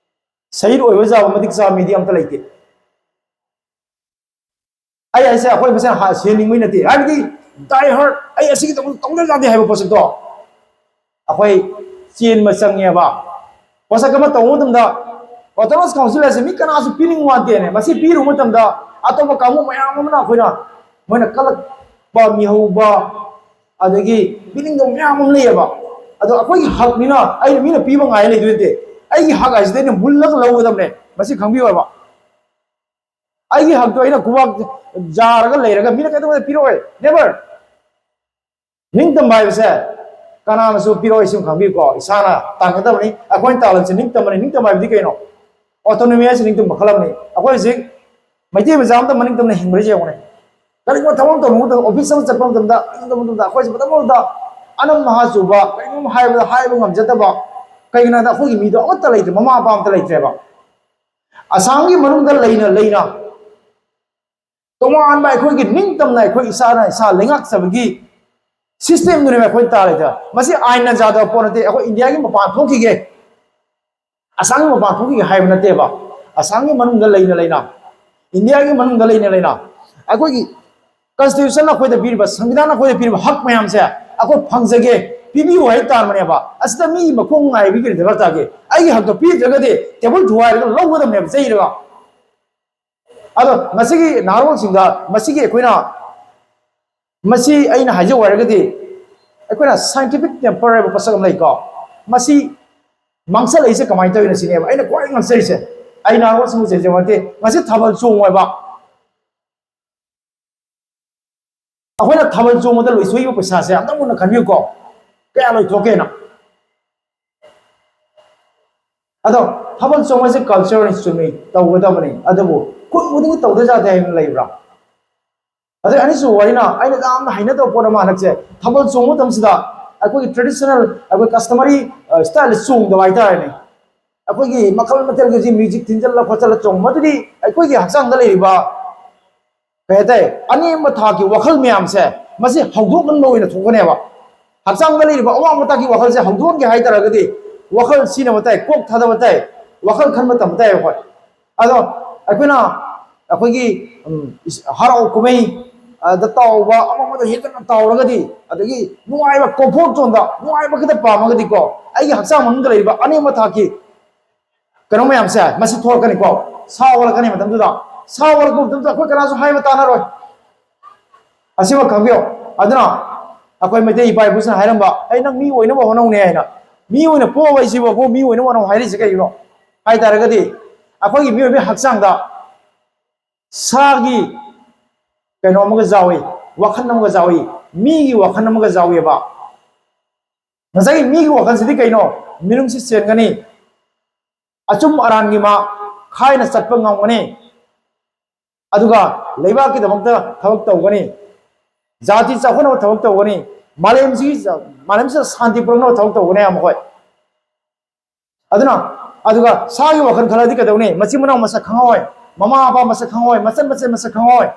ꯁꯍꯤꯗ ꯑꯣꯏꯕ ꯌꯥꯕ ꯃꯇꯤꯛ ꯆꯥꯕ ꯃꯤꯗꯤ ꯑꯝꯇ ꯂꯩꯇꯦ꯫ ꯑꯩ ꯍꯥꯏꯁꯦ ꯑꯩꯈꯣꯏ ꯃꯁꯦꯟ ꯍꯥ-, ꯁꯤꯍꯟꯅꯤꯡꯕꯩ ꯅꯠꯇꯦ, ꯍꯥꯏꯕꯗꯤ ꯗꯥꯏ ꯍꯥꯔꯠ, ꯑꯩ ꯑꯁꯤꯒꯤꯗꯃꯛꯇ ꯇꯧꯗ ꯌꯥꯗꯦ ꯍꯥꯏꯕ ꯄꯣꯠꯁꯛꯇꯣ ꯑꯩꯈꯣꯏ ꯆꯦꯟꯕ ꯆꯪꯉꯦꯕ꯫ ꯄꯣꯠꯁꯛ ꯑꯃ ꯇꯧꯕ ꯃꯇꯝꯗ autonomous council ꯍꯥꯏꯁꯦ ꯃꯤ ꯀꯅꯥꯁꯨ ꯄꯤꯅꯤꯡ ꯋꯥꯠꯇꯦꯅꯦ꯫ ꯃꯁꯤ ꯄꯤꯔꯨꯕ ꯃꯇꯝꯗ ꯑꯇꯣꯞꯄ ꯀꯥꯡꯕꯨ ꯃꯌꯥꯝ ꯑꯃꯅ ꯑꯩꯈꯣꯏꯅ, ꯃꯣꯏꯅ ꯀꯜꯂꯛꯄ, ꯃꯤꯍꯧꯕ, ꯑꯗꯒꯤ ꯄꯤꯅꯤꯡꯗꯕ ꯃꯌꯥꯝ ꯑꯃ ꯂꯩꯌꯦꯕ꯫ ꯑꯗꯣ ꯑꯩꯈꯣꯏꯒꯤ ꯍꯛꯅꯤꯅ, ꯑꯩꯅ ꯃꯤꯅ ꯄꯤꯕ ꯉꯥꯏ ꯂꯩꯗꯣꯏ ꯅꯠꯇꯦ꯫ ꯑꯩꯒꯤ ꯍꯛ ꯍꯥꯏꯁꯤꯗꯤ ꯑꯩꯅ ꯃꯨꯜꯂꯒ ꯂꯧꯒꯗꯕꯅꯦ, ꯃꯁꯤ ꯈꯪꯕꯤꯌꯣꯕ꯫ ꯑꯩꯒꯤ ꯍꯛꯇꯣ ꯑꯩꯅ ꯈꯨꯕꯥꯛ ꯌꯥꯔꯒ ꯂꯩꯔꯒ ꯃꯤꯅ ꯀꯩꯗꯧꯕꯗ ꯄꯤꯔꯛꯑꯣꯏ, never꯫ ꯅꯤꯡꯇꯝꯕ ꯍꯥꯏꯕꯁꯦ ꯀꯅꯥꯅꯁꯨ ꯄꯤꯔꯛꯑꯣꯏ, ꯁꯤ ꯑꯃ ꯈꯪꯕꯤꯌꯨꯀꯣ꯫ ꯏꯁꯥꯅ ꯇꯥꯟꯒꯗꯕꯅꯤ꯫ ꯑꯩꯈꯣꯏꯅ ꯇꯥꯜꯂꯤꯁꯦ ꯅꯤꯡꯇꯝꯕꯅꯤ꯫ ꯅꯤꯡꯇꯝꯕ ꯍꯥꯏꯕꯗꯤ ꯀꯩꯅꯣ? Autonomy ꯍꯥꯏꯁꯤ ꯅꯤꯡꯇꯝꯕ ꯃꯈꯜ ꯑꯃꯅꯤ꯫ ꯑꯩꯈꯣꯏ ꯍꯧꯖꯤꯛ ꯃꯩꯇꯩ ꯃꯆꯥ ꯑꯃꯇ ꯃꯅꯤꯡ ꯇꯝꯅ ꯍꯤꯡꯕ꯭ꯔꯥ ꯌꯦꯡꯉꯨꯅꯦ꯫ ꯀꯔꯤꯒꯨꯝꯕ ꯊꯕꯛ ꯑꯃ ꯇꯧꯕ ꯃꯇꯝꯗ, office ꯑꯃ ꯆꯠꯄ ꯃꯇꯝꯗ, ꯑꯗꯨ ꯇꯧꯕ ꯃꯇꯝꯗ ꯑꯩꯈꯣꯏꯁꯦ ꯃꯇꯝ ꯑꯃꯗ ꯑꯅꯝ ꯃꯍꯥ ꯆꯨꯕ, ꯀꯔꯤꯒꯨꯝꯕ ꯍꯥꯏꯕꯗ ꯍꯥꯏꯕ ꯉꯝꯖꯗꯕ꯫ ꯀꯩꯒꯤꯅꯣ ꯍꯥꯏꯕꯗ ꯑꯩꯈꯣꯏꯒꯤ ꯃꯤꯗꯣ ꯑꯃꯠꯇ ꯂꯩꯇ꯭ꯔꯦ, ꯃꯃꯥ ꯃꯄꯥ ꯑꯃꯠꯇ ꯂꯩꯇ꯭ꯔꯦꯕ꯫ ꯑꯁꯥꯝꯒꯤ ꯃꯅꯨꯡꯗ ꯂꯩꯅ ꯂꯩꯅ ꯇꯣꯉꯥꯟꯕ ꯑꯩꯈꯣꯏꯒꯤ ꯅꯤꯡꯇꯝꯅ ꯑꯩꯈꯣꯏ ꯏꯁꯥꯅ ꯏꯁꯥ ꯂꯩꯉꯥꯛꯆꯕꯒꯤ system ꯗꯨꯅꯦꯕ ꯑꯩꯈꯣꯏ ꯇꯥꯔꯤꯗꯣ꯫ ꯃꯁꯤ ꯑꯥꯏꯟꯅ ꯌꯥꯗꯕ ꯄꯣꯠ ꯅꯠꯇꯦ꯫ ꯑꯩꯈꯣꯏ ꯏꯟꯗꯤꯌꯥꯒꯤ ꯃꯄꯥꯟ ꯊꯣꯛꯈꯤꯒꯦ, ꯑꯁꯥꯝꯒꯤ ꯃꯄꯥꯟ ꯊꯣꯛꯈꯤꯒꯦ ꯍꯥꯏꯕ ꯅꯠꯇꯦꯕ꯫ ꯑꯁꯥꯝꯒꯤ ꯃꯅꯨꯡꯗ ꯂꯩꯅ ꯂꯩꯅ, ꯏꯟꯗꯤꯌꯥꯒꯤ ꯃꯅꯨꯡꯗ ꯂꯩꯅ ꯂꯩꯅ ꯑꯩꯈꯣꯏꯒꯤ constitution ꯑꯩꯈꯣꯏꯗ ꯄꯤꯔꯤꯕ, ꯁꯪꯕꯤꯙꯥꯟ ꯑꯩꯈꯣꯏꯗ ꯄꯤꯔꯤꯕ ꯍꯛ ꯃꯌꯥꯝꯁꯦ ꯑꯩꯈꯣꯏ ꯐꯪꯖꯒꯦ, ꯄꯤꯕꯤꯌꯨ ꯍꯥꯏ ꯇꯥꯔꯕꯅꯦꯕ꯫ ꯑꯁꯤꯗ ꯃꯤꯒꯤ ꯃꯈꯣꯡ ꯉꯥꯏꯕꯒꯤ ꯀꯔꯤ ꯗꯔꯀꯥꯔ ꯇꯥꯒꯦ? ꯑꯩꯒꯤ ꯍꯛꯇꯣ ꯄꯤꯗ꯭ꯔꯒꯗꯤ ꯇꯦꯕꯜ ꯊꯨꯒꯥꯏꯔꯒ ꯂꯧꯒꯗꯕꯅꯦꯕ, ꯆꯩꯔꯒ꯫ ꯑꯗꯣ ꯃꯁꯤꯒꯤ ꯅꯍꯥꯔꯣꯜꯁꯤꯡꯗ ꯃꯁꯤꯒꯤ ꯑꯩꯈꯣꯏꯅ, ꯃꯁꯤ ꯑꯩꯅ ꯍꯥꯏꯖꯧ ꯍꯥꯏꯔꯒꯗꯤ, ꯑꯩꯈꯣꯏꯅ scientific temper ꯍꯥꯏꯕ ꯄꯣꯠꯁꯛ ꯑꯃ ꯂꯩꯀꯣ꯫ ꯃꯁꯤ ꯃꯥꯡꯁꯜꯂꯛꯏꯁꯦ ꯀꯃꯥꯏꯅ ꯇꯧꯔꯤꯅꯣ ꯁꯤꯅꯦꯕ ꯑꯩꯅ ꯈ꯭ꯋꯥꯏ ꯉꯛꯆꯔꯤꯁꯦ꯫ ꯑꯩ ꯅꯍꯥꯔꯣꯜꯁꯤꯡꯕꯨ ꯆꯩꯖꯕ ꯅꯠꯇꯦ꯫ ꯃꯁꯤ ꯊꯥꯕꯜ ꯆꯣꯡꯉꯣꯏꯕ꯫ ꯑꯩꯈꯣꯏꯅ ꯊꯥꯕꯜ ꯆꯣꯡꯕꯗ ꯂꯣꯏꯊꯣꯛꯏꯕ ꯄꯩꯁꯥꯁꯦ ꯑꯝꯇꯪ ꯃꯨꯟꯅ ꯈꯟꯕꯤꯌꯨꯀꯣ, ꯀꯌꯥ ꯂꯣꯏꯊꯣꯛꯀꯦꯅ꯫ ꯑꯗꯣ ꯊꯥꯕꯜ ꯆꯣꯡꯕꯁꯦ culture ꯅꯤ, ꯆꯨꯝꯃꯤ, ꯇꯧꯒꯗꯕꯅꯤ, ꯑꯗꯨꯕꯨ ꯈꯨꯟ ꯈꯨꯗꯤꯡꯒꯤ ꯇꯧꯗ ꯌꯥꯗꯦ ꯍꯥꯏꯅ ꯂꯩꯕ꯭ꯔꯥ? ꯑꯗꯩ ꯑꯅꯤꯁꯨꯕ ꯋꯥꯔꯤꯅ ꯑꯩꯅ ꯌꯥꯝꯅ ꯍꯩꯅꯗꯕ ꯄꯣꯠ ꯑꯃ, ꯍꯟꯗꯛꯁꯦ ꯊꯥꯕꯜ ꯆꯣꯡꯕ ꯃꯇꯝꯁꯤꯗ ꯑꯩꯈꯣꯏꯒꯤ traditional, ꯑꯩꯈꯣꯏ customary style ꯆꯣꯡꯗꯕ ꯍꯥꯏꯇꯥꯔꯦꯅꯦ꯫ ꯑꯩꯈꯣꯏꯒꯤ ꯃꯈꯜ ꯃꯊꯦꯜꯒꯤ ꯍꯧꯖꯤꯛ music ꯊꯤꯟꯖꯜꯂ ꯈꯣꯠꯆꯜꯂ ꯆꯣꯡꯕ, ꯃꯗꯨꯗꯤ ꯑꯩꯈꯣꯏꯒꯤ ꯍꯛꯆꯥꯡꯗ ꯂꯩꯔꯤꯕ, ꯀꯩ ꯍꯥꯏꯇꯥꯔꯦ, ꯑꯅꯦꯝꯕ ꯊꯥꯛꯀꯤ ꯋꯥꯈꯜ ꯃꯌꯥꯝꯁꯦ ꯃꯁꯤ ꯍꯧꯗꯣꯛꯍꯟꯕ ꯑꯣꯏꯅ ꯊꯣꯛꯀꯅꯦꯕ꯫ ꯍꯛꯆꯥꯡꯗ ꯂꯩꯔꯤꯕ ꯑꯋꯥꯡꯕ ꯊꯥꯛꯀꯤ ꯋꯥꯈꯜꯁꯦ ꯍꯧꯗꯣꯛꯍꯟꯒꯦ ꯍꯥꯏ ꯇꯥꯔꯒꯗꯤ ꯋꯥꯈꯜ ꯁꯤꯖꯤꯟꯅꯕ ꯇꯥꯏ, ꯀꯣꯛ ꯊꯥꯗꯕ ꯇꯥꯏ, ꯋꯥꯈꯜ ꯈꯟꯕ ꯇꯝꯕ ꯇꯥꯏ ꯑꯩꯈꯣꯏ꯫ ꯑꯗꯣ ꯑꯩꯈꯣꯏꯅ ꯑꯩꯈꯣꯏꯒꯤ, ꯎꯝ, ꯏꯁ-, ꯍꯔꯥꯎ ꯀꯨꯝꯍꯩ, ꯑ, ꯗ ꯇꯥꯎꯕ, ꯑꯃ ꯑꯃꯗ ꯍꯦꯟꯖꯟꯅ ꯇꯥꯎꯔꯒꯗꯤ, ꯑꯗꯒꯤ ꯅꯨꯡꯉꯥꯏꯕ, comfort zone ꯗ ꯅꯨꯡꯉꯥꯏꯕ ꯈꯛꯇ ꯄꯥꯝꯃꯒꯗꯤꯀꯣ, ꯑꯩꯒꯤ ꯍꯛꯆꯥꯡ ꯃꯅꯨꯡꯗ ꯂꯩꯔꯤꯕ ꯑꯅꯦꯝꯕ ꯊꯥꯛꯀꯤ ꯀꯩꯅꯣ ꯃꯌꯥꯝꯁꯦ ꯃꯁꯤ ꯊꯣꯛꯂꯛꯀꯅꯤꯀꯣ, ꯁꯥ ꯑꯣꯜꯂꯛꯀꯅꯤ ꯃꯇꯝꯗꯨꯗ꯫ ꯁꯥ ꯑꯣꯜꯂꯛꯄ ꯃꯇꯝꯗ ꯑꯩꯈꯣꯏ ꯀꯅꯥꯁꯨ ꯍꯥꯏꯕ ꯇꯥꯅꯔꯣꯏ꯫ ꯑꯁꯤꯃ ꯈꯪꯕꯤꯌꯣ꯫ ꯑꯗꯨꯅ ꯑꯩꯈꯣꯏ ꯃꯩꯇꯩ ꯏꯄꯥ ꯏꯄꯨꯁꯤꯅ ꯍꯥꯏꯔꯝꯕ, "ꯑꯩ ꯅꯪ ꯃꯤ ꯑꯣꯏꯅꯕ ꯍꯣꯠꯅꯧꯅꯦ" ꯍꯥꯏꯅ꯫ ꯃꯤ ꯑꯣꯏꯅ ꯄꯣꯛꯑꯕ ꯍꯥꯏꯁꯤꯕꯨ ꯃꯤ ꯑꯣꯏꯅꯕ ꯍꯣꯠꯅꯧ ꯍꯥꯏꯔꯤꯁꯦ ꯀꯩꯒꯤꯅꯣ ꯍꯥꯏ ꯇꯥꯔꯒꯗꯤ, ꯑꯩꯈꯣꯏꯒꯤ ꯃꯤꯑꯣꯏꯕꯒꯤ ꯍꯛꯆꯥꯡꯗ ꯁꯥꯒꯤ ꯀꯩꯅꯣ ꯑꯃꯒ ꯌꯥꯎꯏ, ꯋꯥꯈꯜ ꯑꯃꯒ ꯌꯥꯎꯏ, ꯃꯤꯒꯤ ꯋꯥꯈꯜ ꯑꯃꯒ ꯌꯥꯎꯏꯕ꯫ ꯉꯁꯥꯏꯒꯤ ꯃꯤꯒꯤ ꯋꯥꯈꯜꯁꯤꯗꯤ ꯀꯩꯅꯣ? ꯃꯤꯅꯨꯡꯁꯤ ꯆꯦꯟꯒꯅꯤ, ꯑꯆꯨꯝ ꯑꯔꯥꯟꯒꯤ ꯃꯥ ꯈꯥꯏꯅ ꯆꯠꯄ ꯉꯝꯒꯅꯤ, ꯑꯗꯨꯒ ꯂꯩꯕꯥꯛꯀꯤꯗꯃꯛꯇ ꯊꯕꯛ ꯇꯧꯒꯅꯤ, ꯖꯥꯇꯤ ꯆꯥꯎꯈꯠꯅꯕ ꯊꯕꯛ ꯇꯧꯒꯅꯤ, ꯃꯥꯂꯦꯝꯁꯤ, ꯃꯥꯂꯦꯝꯁꯤꯗ ꯁꯥꯟꯇꯤ ꯄꯨꯔꯛꯅꯕ ꯊꯕꯛ ꯇꯧꯒꯅꯤ ꯃꯈꯣꯏ꯫ ꯑꯗꯨꯅ, ꯑꯗꯨꯒ ꯁꯥꯒꯤ ꯋꯥꯈꯜ ꯈꯜꯂꯗꯤ ꯀꯩꯗꯧꯅꯤ? ꯃꯆꯤꯟ ꯃꯅꯥꯎ ꯃꯁꯛ ꯈꯪꯉꯣꯏ, ꯃꯃꯥ ꯃꯄꯥ ꯃꯁꯛ ꯈꯪꯉꯣꯏ, ꯃꯆꯟ ꯃꯆꯦ ꯃꯁꯛ ꯈꯪꯉꯣꯏ꯫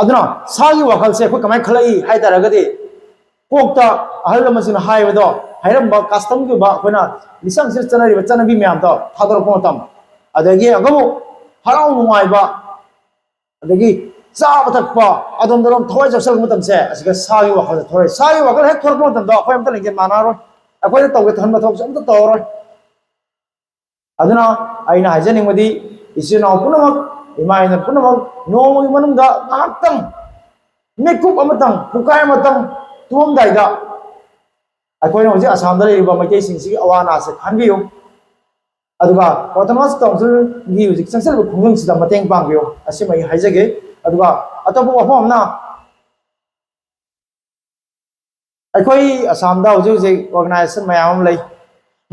ꯑꯗꯨꯅ ꯁꯥꯒꯤ ꯋꯥꯈꯜꯁꯦ ꯑꯩꯈꯣꯏ ꯀꯃꯥꯏꯅ ꯈꯜꯂꯛꯏ ꯍꯥꯏ ꯇꯥꯔꯒꯗꯤ, ꯀꯣꯛꯇ ꯑꯍꯜ ꯂꯃꯟꯁꯤꯡꯅ ꯍꯥꯏꯕꯗꯣ, ꯍꯥꯏꯔꯝꯕ custom ꯒꯤ ꯑꯣꯏꯕ ꯑꯩꯈꯣꯏꯅ ꯂꯤꯆꯠꯁꯤꯗ ꯆꯠꯅꯔꯤꯕ ꯆꯠꯅꯕꯤ ꯃꯌꯥꯝꯗꯣ ꯊꯥꯗꯣꯔꯛꯄ ꯃꯇꯝ, ꯑꯗꯒꯤ ꯑꯃꯨꯛ ꯍꯔꯥꯎ ꯅꯨꯡꯉꯥꯏꯕ, ꯑꯗꯒꯤ ꯆꯥꯕ ꯊꯛꯄ, ꯑꯗꯣꯝꯗꯔꯣꯝ ꯊꯋꯥꯏ ꯆꯥꯎꯁꯜꯂꯛꯄ ꯃꯇꯝꯁꯦ, ꯑꯁꯤꯗ ꯁꯥꯒꯤ ꯋꯥꯈꯜꯁꯦ ꯊꯣꯛꯂꯛꯑꯦ꯫ ꯁꯥꯒꯤ ꯋꯥꯈꯜ ꯍꯦꯛ ꯊꯣꯛꯂꯛꯄ ꯃꯇꯝꯗ ꯑꯩꯈꯣꯏ ꯑꯝꯇ ꯂꯤꯡꯖꯦꯜ ꯃꯥꯟꯅꯔꯣꯏ, ꯑꯩꯈꯣꯏꯅ ꯇꯧꯒꯦ ꯈꯟꯕ ꯊꯕꯛꯁꯦ ꯑꯝꯇ ꯇꯧꯔꯔꯣꯏ꯫ ꯑꯗꯨꯅ ꯑꯩꯅ ꯍꯥꯏꯖꯅꯤꯡꯕꯗꯤ, ꯏꯆꯤꯜ ꯏꯅꯥꯎ ꯄꯨꯝꯅꯃꯛ, ꯏꯃꯥ ꯏꯅꯦ ꯄꯨꯝꯅꯃꯛ, ꯅꯣꯡꯃꯒꯤ ꯃꯅꯨꯡꯗ ꯉꯥꯏꯍꯥꯛꯇꯪ, ꯃꯤꯠꯀꯨꯞ ꯑꯃꯇꯪ, ꯄꯨꯡꯈꯥꯏ ꯑꯃꯇꯪ ꯇꯨꯝꯃꯝꯗꯥꯏꯗ ꯑꯩꯈꯣꯏꯅ ꯍꯧꯖꯤꯛ ꯑꯁꯥꯝꯗ ꯂꯩꯔꯤꯕ ꯃꯩꯇꯩꯁꯤꯡꯁꯤꯒꯤ ꯑꯋꯥ ꯑꯅꯥꯁꯦ ꯈꯟꯕꯤꯌꯨ꯫ ꯑꯗꯨꯒ autonomous council ꯒꯤ ꯍꯧꯖꯤꯛ ꯆꯪꯁꯤꯜꯂꯤꯕ ꯈꯣꯡꯖꯪꯁꯤꯗ ꯃꯇꯦꯡ ꯄꯥꯡꯕꯤꯌꯨ, ꯑꯁꯤꯃ ꯑꯩ ꯍꯥꯏꯖꯒꯦ꯫ ꯑꯗꯨꯒ ꯑꯇꯣꯞꯄ ꯋꯥꯐꯝ ꯑꯃꯅ, ꯑꯩꯈꯣꯏ ꯑꯁꯥꯝꯗ ꯍꯧꯖꯤꯛ ꯍꯧꯖꯤꯛ organization ꯃꯌꯥꯝ ꯑꯃ ꯂꯩ꯫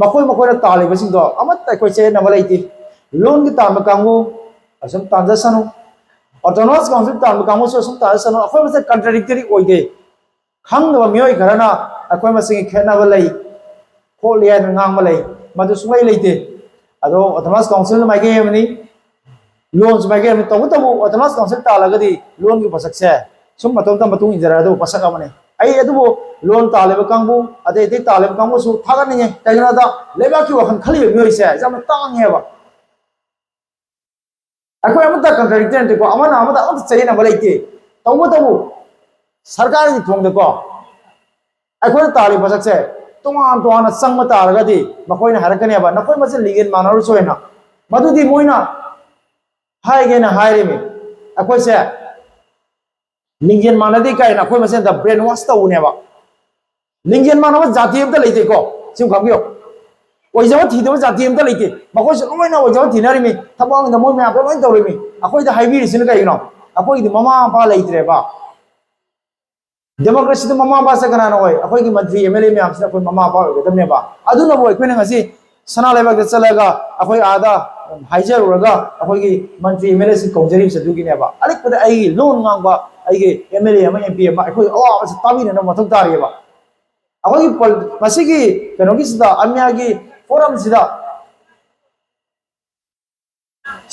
ꯃꯈꯣꯏ ꯃꯈꯣꯏꯅ ꯇꯥꯜꯂꯤꯕꯁꯤꯡꯗꯣ ꯑꯃꯠꯇ ꯑꯩꯈꯣꯏ ꯆꯌꯦꯠꯅꯕ ꯂꯩꯇꯦ꯫ ꯂꯣꯟꯒꯤ ꯇꯥꯟꯕ ꯀꯥꯡꯕꯨ ꯑꯁꯨꯝ ꯇꯥꯟꯖꯁꯅꯨ, autonomous council ꯇꯥꯟꯕ ꯀꯥꯡꯕꯨꯁꯨ ꯑꯁꯨꯝ ꯇꯥꯟꯖꯁꯅꯨ, ꯑꯩꯈꯣꯏ ꯃꯁꯦꯜ contradictory ꯑꯣꯏꯗꯦ꯫ ꯈꯪꯗꯕ ꯃꯤꯑꯣꯏ ꯈꯔꯅ ꯑꯩꯈꯣꯏ ꯃꯁꯦꯜꯒꯤ ꯈꯦꯠꯅꯕ ꯂꯩ, ꯈꯣꯠꯂꯤ ꯍꯥꯏꯗꯅ ꯉꯥꯡꯕ ꯂꯩ, ꯃꯗꯨ ꯁꯨꯡꯂꯩ ꯂꯩꯇꯦ꯫ ꯑꯗꯣ autonomous council ꯃꯥꯏꯀꯩ ꯑꯃꯅꯤ, ꯂꯣꯟꯁꯨ ꯃꯥꯏꯀꯩ ꯑꯃꯅꯤ꯫ ꯇꯧꯕꯇꯕꯨ autonomous council ꯇꯥꯜꯂꯒꯗꯤ ꯂꯣꯟꯒꯤ ꯄꯣꯠꯁꯛꯁꯦ ꯁꯨꯝ ꯃꯇꯣꯝꯇ ꯃꯇꯨꯡ ꯏꯟꯖꯔꯛꯑꯗꯧꯕ ꯄꯣꯠꯁꯛ ꯑꯃꯅꯤ꯫ ꯑꯩ ꯑꯗꯨꯕꯨ ꯂꯣꯟ ꯇꯥꯜꯂꯤꯕ ꯀꯥꯡꯕꯨ, ꯑꯇꯩ ꯑꯇꯩ ꯇꯥꯜꯂꯤꯕ ꯀꯥꯡꯕꯨꯁꯨ ꯊꯥꯒꯠꯅꯤꯡꯉꯦ꯫ ꯀꯩꯒꯤꯅꯣꯗ ꯂꯩꯕꯥꯛꯀꯤ ꯋꯥꯈꯜ ꯈꯜꯂꯤꯕ ꯃꯤꯑꯣꯏꯁꯦ ꯌꯥꯝꯅ ꯇꯥꯡꯉꯦꯕ꯫ ꯑꯩꯈꯣꯏ ꯑꯃꯠꯇ ꯀꯟꯇ꯭ꯔꯦꯛꯇꯔ ꯅꯠꯇꯦꯀꯣ, ꯑꯃꯅ ꯑꯃꯗ ꯑꯃꯠꯇ ꯆꯌꯦꯠꯅꯕ ꯂꯩꯇꯦ꯫ ꯇꯧꯕꯇꯕꯨ ꯁꯔꯀꯥꯔꯒꯤ ꯊꯣꯡꯗꯀꯣ ꯑꯩꯈꯣꯏꯅ ꯇꯥꯜꯂꯤꯕ ꯄꯣꯠꯁꯛꯁꯦ ꯇꯣꯉꯥꯟ ꯇꯣꯉꯥꯟꯅ ꯆꯪꯕ ꯇꯥꯔꯒꯗꯤ ꯃꯈꯣꯏꯅ ꯍꯥꯏꯔꯛꯀꯅꯦꯕ, "ꯅꯈꯣꯏ ꯃꯁꯦꯟ ꯂꯤꯡꯖꯦꯜ ꯃꯥꯟꯅꯔꯨꯆꯣ" ꯍꯥꯏꯅ꯫ ꯃꯗꯨꯗꯤ ꯃꯣꯏꯅ ꯍꯥꯏꯒꯦꯅ ꯍꯥꯏꯔꯤꯃꯤ꯫ ꯑꯩꯈꯣꯏꯁꯦ ꯂꯤꯡꯖꯦꯜ ꯃꯥꯟꯅꯗꯦ ꯀꯥꯏꯅ ꯑꯩꯈꯣꯏ ꯃꯁꯦꯟꯗ brainwash ꯇꯧꯕꯅꯦꯕ꯫ ꯂꯤꯡꯖꯦꯜ ꯃꯥꯟꯅꯕ ꯖꯥꯇꯤ ꯑꯝꯇ ꯂꯩꯇꯦꯀꯣ, ꯁꯤ ꯑꯃ ꯈꯪꯕꯤꯌꯨ꯫ ꯑꯣꯏꯖꯕ ꯊꯤꯗꯕ ꯖꯥꯇꯤ ꯑꯝꯇ ꯂꯩꯇꯦ꯫ ꯃꯈꯣꯏꯁꯨ ꯂꯣꯏꯅ ꯑꯣꯏꯖꯕ ꯊꯤꯅꯔꯤꯃꯤ, ꯊꯕꯛ ꯑꯃꯗ ꯃꯣꯏ ꯃꯌꯥꯝꯗꯣ ꯂꯣꯏꯅ ꯇꯧꯔꯤꯃꯤ꯫ ꯑꯩꯈꯣꯏꯗ ꯍꯥꯏꯕꯤꯔꯤꯁꯤꯅ ꯀꯩꯒꯤꯅꯣ? ꯑꯩꯈꯣꯏꯒꯤꯗꯤ ꯃꯃꯥ ꯃꯄꯥ ꯂꯩꯇ꯭ꯔꯦꯕ꯫ ꯗꯦꯃꯣꯀ꯭ꯔꯦꯁꯤꯗ ꯃꯃꯥ ꯃꯄꯥꯁꯦ ꯀꯅꯥꯅ ꯑꯣꯏ? ꯑꯩꯈꯣꯏꯒꯤ ꯃꯟꯇ꯭ꯔꯤ, ꯑꯦꯝ ꯑꯦꯜ ꯑꯦ ꯃꯌꯥꯝꯁꯤꯅ ꯑꯩꯈꯣꯏ ꯃꯃꯥ ꯃꯄꯥ ꯑꯣꯏꯒꯗꯕꯅꯦꯕ꯫ ꯑꯗꯨꯅꯕꯨ ꯑꯩꯈꯣꯏꯅ ꯉꯁꯤ ꯁꯅꯥ ꯂꯩꯕꯥꯛꯇ ꯆꯠꯂꯒ ꯑꯩꯈꯣꯏ ꯑꯥꯗ ꯍꯥꯏꯖꯔꯨꯔꯒ ꯑꯩꯈꯣꯏꯒꯤ ꯃꯟꯇ꯭ꯔꯤ, ꯑꯦꯝ ꯑꯦꯜ ꯑꯦꯁꯤꯡ ꯀꯧꯖꯔꯤꯕꯁꯦ ꯑꯗꯨꯒꯤꯅꯦꯕ꯫ ꯑꯔꯤꯛꯄꯗ ꯑꯩꯒꯤ ꯂꯣꯟ ꯉꯥꯡꯕ ꯑꯩꯒꯤ ꯑꯦꯝ ꯑꯦꯜ ꯑꯦ ꯑꯃ, ꯑꯦꯝ ꯄꯤ ꯑꯃ ꯑꯩꯈꯣꯏ ꯑꯋꯥꯕꯁꯦ ꯇꯥꯕꯤꯅꯅꯕ ꯃꯊꯧ ꯇꯥꯔꯤꯑꯕ꯫ ꯑꯩꯈꯣꯏꯒꯤ ꯄꯣꯜ-, ꯃꯁꯤꯒꯤ ꯀꯩꯅꯣꯒꯤꯁꯤꯗ, ꯑꯃꯤꯌꯥꯒꯤ ꯐꯣꯔꯝꯁꯤꯗ,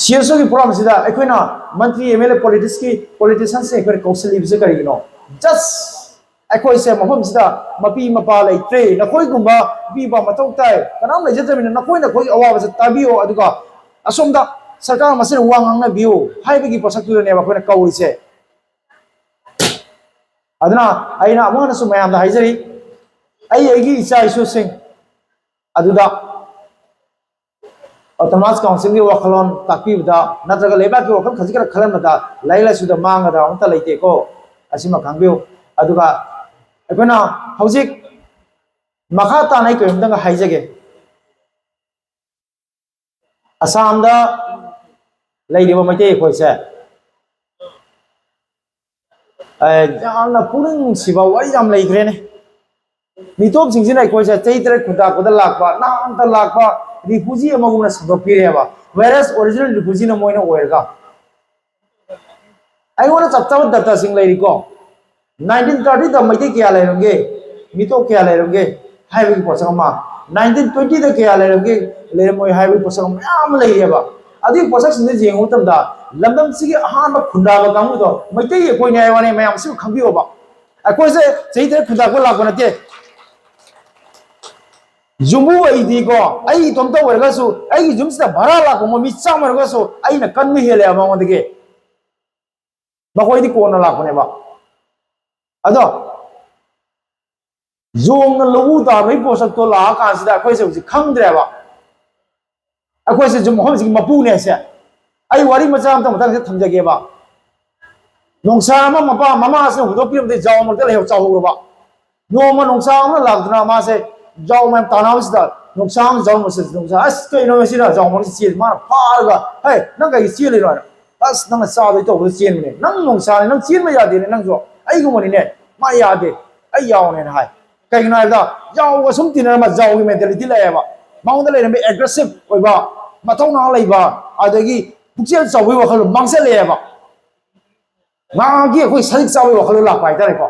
ꯁꯤ ꯑꯦꯁ ꯑꯣꯒꯤ ꯐꯣꯔꯝꯁꯤꯗ ꯑꯩꯈꯣꯏꯅ ꯃꯟꯇ꯭ꯔꯤ, ꯑꯦꯝ ꯑꯦꯜ ꯑꯦ, ꯄꯣꯂꯤꯇꯤꯛꯁꯀꯤ, ꯄꯣꯂꯤꯇꯤꯁꯤꯌꯟꯁꯤꯡ ꯑꯩꯈꯣꯏꯅ ꯀꯧꯁꯤꯜꯂꯤꯕꯁꯦ ꯀꯔꯤꯒꯤꯅꯣ? ꯖꯁ ꯑꯩꯈꯣꯏꯁꯦ ꯃꯐꯝꯁꯤꯗ ꯃꯄꯤ ꯃꯄꯥ ꯂꯩꯇ꯭ꯔꯦ, ꯅꯈꯣꯏꯒꯨꯝꯕ ꯃꯄꯤ ꯃꯄꯥ ꯃꯊꯧ ꯇꯥꯏ, ꯀꯅꯥꯝ ꯂꯩꯖꯗ꯭ꯔꯕꯅꯤꯅ ꯅꯈꯣꯏꯅ ꯑꯩꯈꯣꯏꯒꯤ ꯑꯋꯥꯕꯁꯦ ꯇꯥꯕꯤꯌꯣ, ꯑꯗꯨꯒ ꯑꯁꯣꯝꯗ ꯁꯔꯀꯥꯔ ꯃꯁꯦꯟ ꯋꯥ ꯉꯥꯡꯅꯕꯤꯌꯨ ꯍꯥꯏꯕꯒꯤ ꯄꯣꯠꯁꯛꯇꯨꯗꯅꯦꯕ ꯑꯩꯈꯣꯏꯅ ꯀꯧꯔꯤꯁꯦ꯫ ꯑꯗꯨꯅ ꯑꯩꯅ ꯑꯃꯨꯛ ꯍꯟꯅꯁꯨ ꯃꯌꯥꯝꯗ ꯍꯥꯏꯖꯔꯤ, ꯑꯩ ꯑꯩꯒꯤ ꯏꯆꯥ ꯏꯁꯨꯁꯤꯡ ꯑꯗꯨꯗ ꯑꯣꯇꯣꯅꯣꯃꯁ ꯀꯥꯎꯟꯁꯤꯜꯒꯤ ꯋꯥꯈꯜꯂꯣꯟ ꯇꯥꯛꯄꯤꯕꯗ ꯅꯠꯇ꯭ꯔꯒ ꯂꯩꯕꯥꯛꯀꯤ ꯋꯥꯈꯜ ꯈꯖꯤꯛ ꯈꯔ ꯈꯜꯍꯟꯕꯗ ꯂꯥꯏꯔꯤꯛ ꯂꯥꯏꯁꯨꯗ ꯃꯥꯡꯒꯗꯕ ꯑꯃꯠꯇ ꯂꯩꯇꯦꯀꯣ, ꯑꯁꯤꯃ ꯈꯪꯕꯤꯌꯨ꯫ ꯑꯗꯨꯒ ꯑꯩꯈꯣꯏꯅ ꯍꯧꯖꯤꯛ ꯃꯈꯥ ꯇꯥꯅ ꯑꯩ ꯀꯔꯤꯝꯇꯪꯒ ꯍꯥꯏꯖꯒꯦ꯫ ꯑꯁꯥꯝꯗ ꯂꯩꯔꯤꯕ ꯃꯩꯇꯩ ꯑꯩꯈꯣꯏꯁꯦ, ꯑꯦ, ꯌꯥꯝꯅ ꯄꯨꯛꯅꯤꯡ ꯅꯨꯡꯁꯤꯕ ꯋꯥꯔꯤ ꯌꯥꯝ ꯂꯩꯈ꯭ꯔꯦꯅꯦ꯫ ꯃꯤꯇꯣꯞꯁꯤꯡꯁꯤꯅ ꯑꯩꯈꯣꯏꯁꯦ ꯆꯍꯤ ꯇꯔꯦꯠ ꯈꯨꯟꯇꯥꯛꯄꯗ ꯂꯥꯛꯄ, ꯅꯍꯥꯟꯇ ꯂꯥꯛꯄ refugee ꯑꯃꯒꯨꯝꯅ ꯁꯟꯗꯣꯛꯄꯤꯔꯦꯕ꯫ Whereas original refugee ꯅ ꯃꯣꯏꯅ ꯑꯣꯏꯔꯒ꯫ ꯑꯩꯉꯣꯟꯗ ꯆꯞ ꯆꯥꯕ data ꯁꯤꯡ ꯂꯩꯔꯤꯀꯣ꯫ Nineteen thirty ꯗ ꯃꯩꯇꯩ ꯀꯌꯥ ꯂꯩꯔꯝꯒꯦ, ꯃꯤꯇꯣꯞ ꯀꯌꯥ ꯂꯩꯔꯝꯒꯦ ꯍꯥꯏꯕꯒꯤ ꯄꯣꯠꯁꯛ ꯑꯃ, nineteen twenty ꯗ ꯀꯌꯥ ꯂꯩꯔꯝꯒꯦ, ꯂꯩꯔꯝꯃꯣꯏ ꯍꯥꯏꯕꯒꯤ ꯄꯣꯠꯁꯛ ꯑꯃ ꯃꯌꯥꯝ ꯑꯃ ꯂꯩꯔꯤꯑꯕ꯫ ꯑꯗꯨꯒꯤ ꯄꯣꯠꯁꯛꯁꯤꯡꯗꯨ ꯌꯦꯡꯕ ꯃꯇꯝꯗ ꯂꯝꯗꯝꯁꯤꯒꯤ ꯑꯍꯥꯟꯕ ꯈꯨꯟꯗꯥꯕ ꯀꯥꯡꯕꯨꯗꯣ ꯃꯩꯇꯩ ꯑꯩꯈꯣꯏꯅꯤ ꯍꯥꯏꯕ ꯋꯥꯅꯤ, ꯃꯌꯥꯝꯁꯤꯕꯨ ꯈꯪꯕꯤꯌꯣꯕ꯫ ꯑꯩꯈꯣꯏꯁꯦ ꯆꯍꯤ ꯇꯔꯦꯠ ꯈꯨꯟꯇꯥꯛꯄ ꯂꯥꯛꯄ ꯅꯠꯇꯦ꯫ ꯌꯨꯝꯕꯨ ꯑꯩꯗꯤꯀꯣ, ꯑꯩ ꯏꯇꯣꯝꯇ ꯑꯣꯏꯔꯒꯁꯨ, ꯑꯩꯒꯤ ꯌꯨꯝꯁꯤꯗ ꯚꯔꯥ ꯂꯥꯛꯄ ꯃꯤ ꯆꯥꯝꯃ ꯑꯣꯏꯔꯒꯁꯨ, ꯑꯩꯅ ꯀꯟꯕ ꯍꯦꯜꯂꯦꯕ ꯃꯉꯣꯟꯗꯒꯤ꯫ ꯃꯈꯣꯏꯗꯤ ꯀꯣꯟꯅ ꯂꯥꯛꯄꯅꯦꯕ꯫ ꯑꯗꯣ ꯌꯣꯡꯅ ꯂꯧꯎ ꯇꯥꯕꯒꯤ ꯄꯣꯠꯁꯛꯇꯣ ꯂꯥꯛꯑꯀꯥꯟꯁꯤꯗ ꯑꯩꯈꯣꯏꯁꯦ ꯍꯧꯖꯤꯛ ꯈꯪꯗ꯭ꯔꯦꯕ꯫ ꯑꯩꯈꯣꯏꯁꯦ ꯁꯨꯝ ꯃꯐꯝꯁꯤꯒꯤ ꯃꯄꯨꯅꯦ ꯁꯦ꯫ ꯑꯩ ꯋꯥꯔꯤ ꯃꯆꯥ ꯑꯃꯇꯪ ꯃꯊꯪꯁꯤꯗ ꯊꯝꯖꯒꯦꯕ꯫ ꯅꯣꯡꯁꯥ ꯑꯃ ꯃꯄꯥ ꯃꯃꯥꯁꯤꯅ ꯍꯨꯟꯗꯣꯛꯄꯤꯔꯝꯕꯗꯒꯤ ꯖꯥꯎ ꯃꯔꯛꯇ ꯂꯩꯍꯧ ꯆꯥꯎꯍꯧꯔꯕ꯫ ꯅꯣꯡꯃ ꯅꯣꯡꯁꯥ ꯑꯃꯅ ꯂꯥꯛꯇꯨꯅ ꯃꯥꯁꯦ ꯖꯥꯎ ꯃꯌꯥꯝ ꯇꯥꯟꯅꯕꯁꯤꯗ ꯅꯣꯡꯁꯥ ꯑꯃ ꯖꯥꯎ ꯃꯁꯤꯗ ꯅꯣꯡꯁꯥ, "ꯑꯁ, ꯀꯩꯅꯣ ꯃꯁꯤꯅ?" ꯖꯥꯎ ꯃꯔꯛꯁꯤ ꯆꯦꯜꯂꯤ꯫ ꯃꯥꯅ ꯐꯥꯔꯒ, "ꯍꯦ, ꯅꯪ ꯀꯩꯒꯤ ꯆꯦꯜꯂꯤꯅꯣ?" ꯍꯥꯏꯅ, "ꯑꯁ, ꯅꯪꯅ ꯆꯥꯗꯣꯏ ꯇꯧꯕꯗ ꯆꯦꯟꯕꯅꯦ꯫ ꯅꯪ ꯅꯣꯡꯁꯥꯅꯦ, ꯅꯪ ꯆꯦꯟꯕ ꯌꯥꯗꯦꯅꯦ, ꯅꯪꯁꯨ ꯑꯩꯒꯨꯝꯕꯅꯤꯅꯦ꯫ ꯃꯥ ꯌꯥꯗꯦ, ꯑꯩ ꯌꯥꯎꯅꯦꯅ" ꯍꯥꯏ꯫ ꯀꯩꯒꯤꯅꯣ ꯍꯥꯏꯕꯗ ꯌꯥꯎꯒ ꯁꯨꯝ ꯇꯤꯟꯅꯔꯝꯕ ꯖꯥꯎꯒꯤ ꯃꯦꯟꯇꯦꯂꯤꯇꯤ ꯂꯩꯌꯦꯕ꯫ ꯃꯉꯣꯟꯗ ꯂꯩꯔꯝꯕ ꯑꯦꯒ꯭ꯔꯦꯁꯤꯞ ꯑꯣꯏꯕ, ꯃꯊꯧꯅꯥ ꯂꯩꯕ, ꯑꯗꯒꯤ ꯄꯨꯛꯆꯦꯜ ꯆꯥꯎꯕꯒꯤ ꯋꯥꯈꯜꯂꯣꯟ ꯃꯥꯡꯁꯤꯜꯂꯛꯑꯦꯕ꯫ ꯃꯥꯒꯤ ꯑꯩꯈꯣꯏ ꯁꯖꯤꯛ ꯆꯥꯕꯒꯤ ꯋꯥꯈꯜꯂꯣꯟ ꯂꯥꯛꯄ ꯍꯥꯏꯇꯥꯔꯦꯀꯣ꯫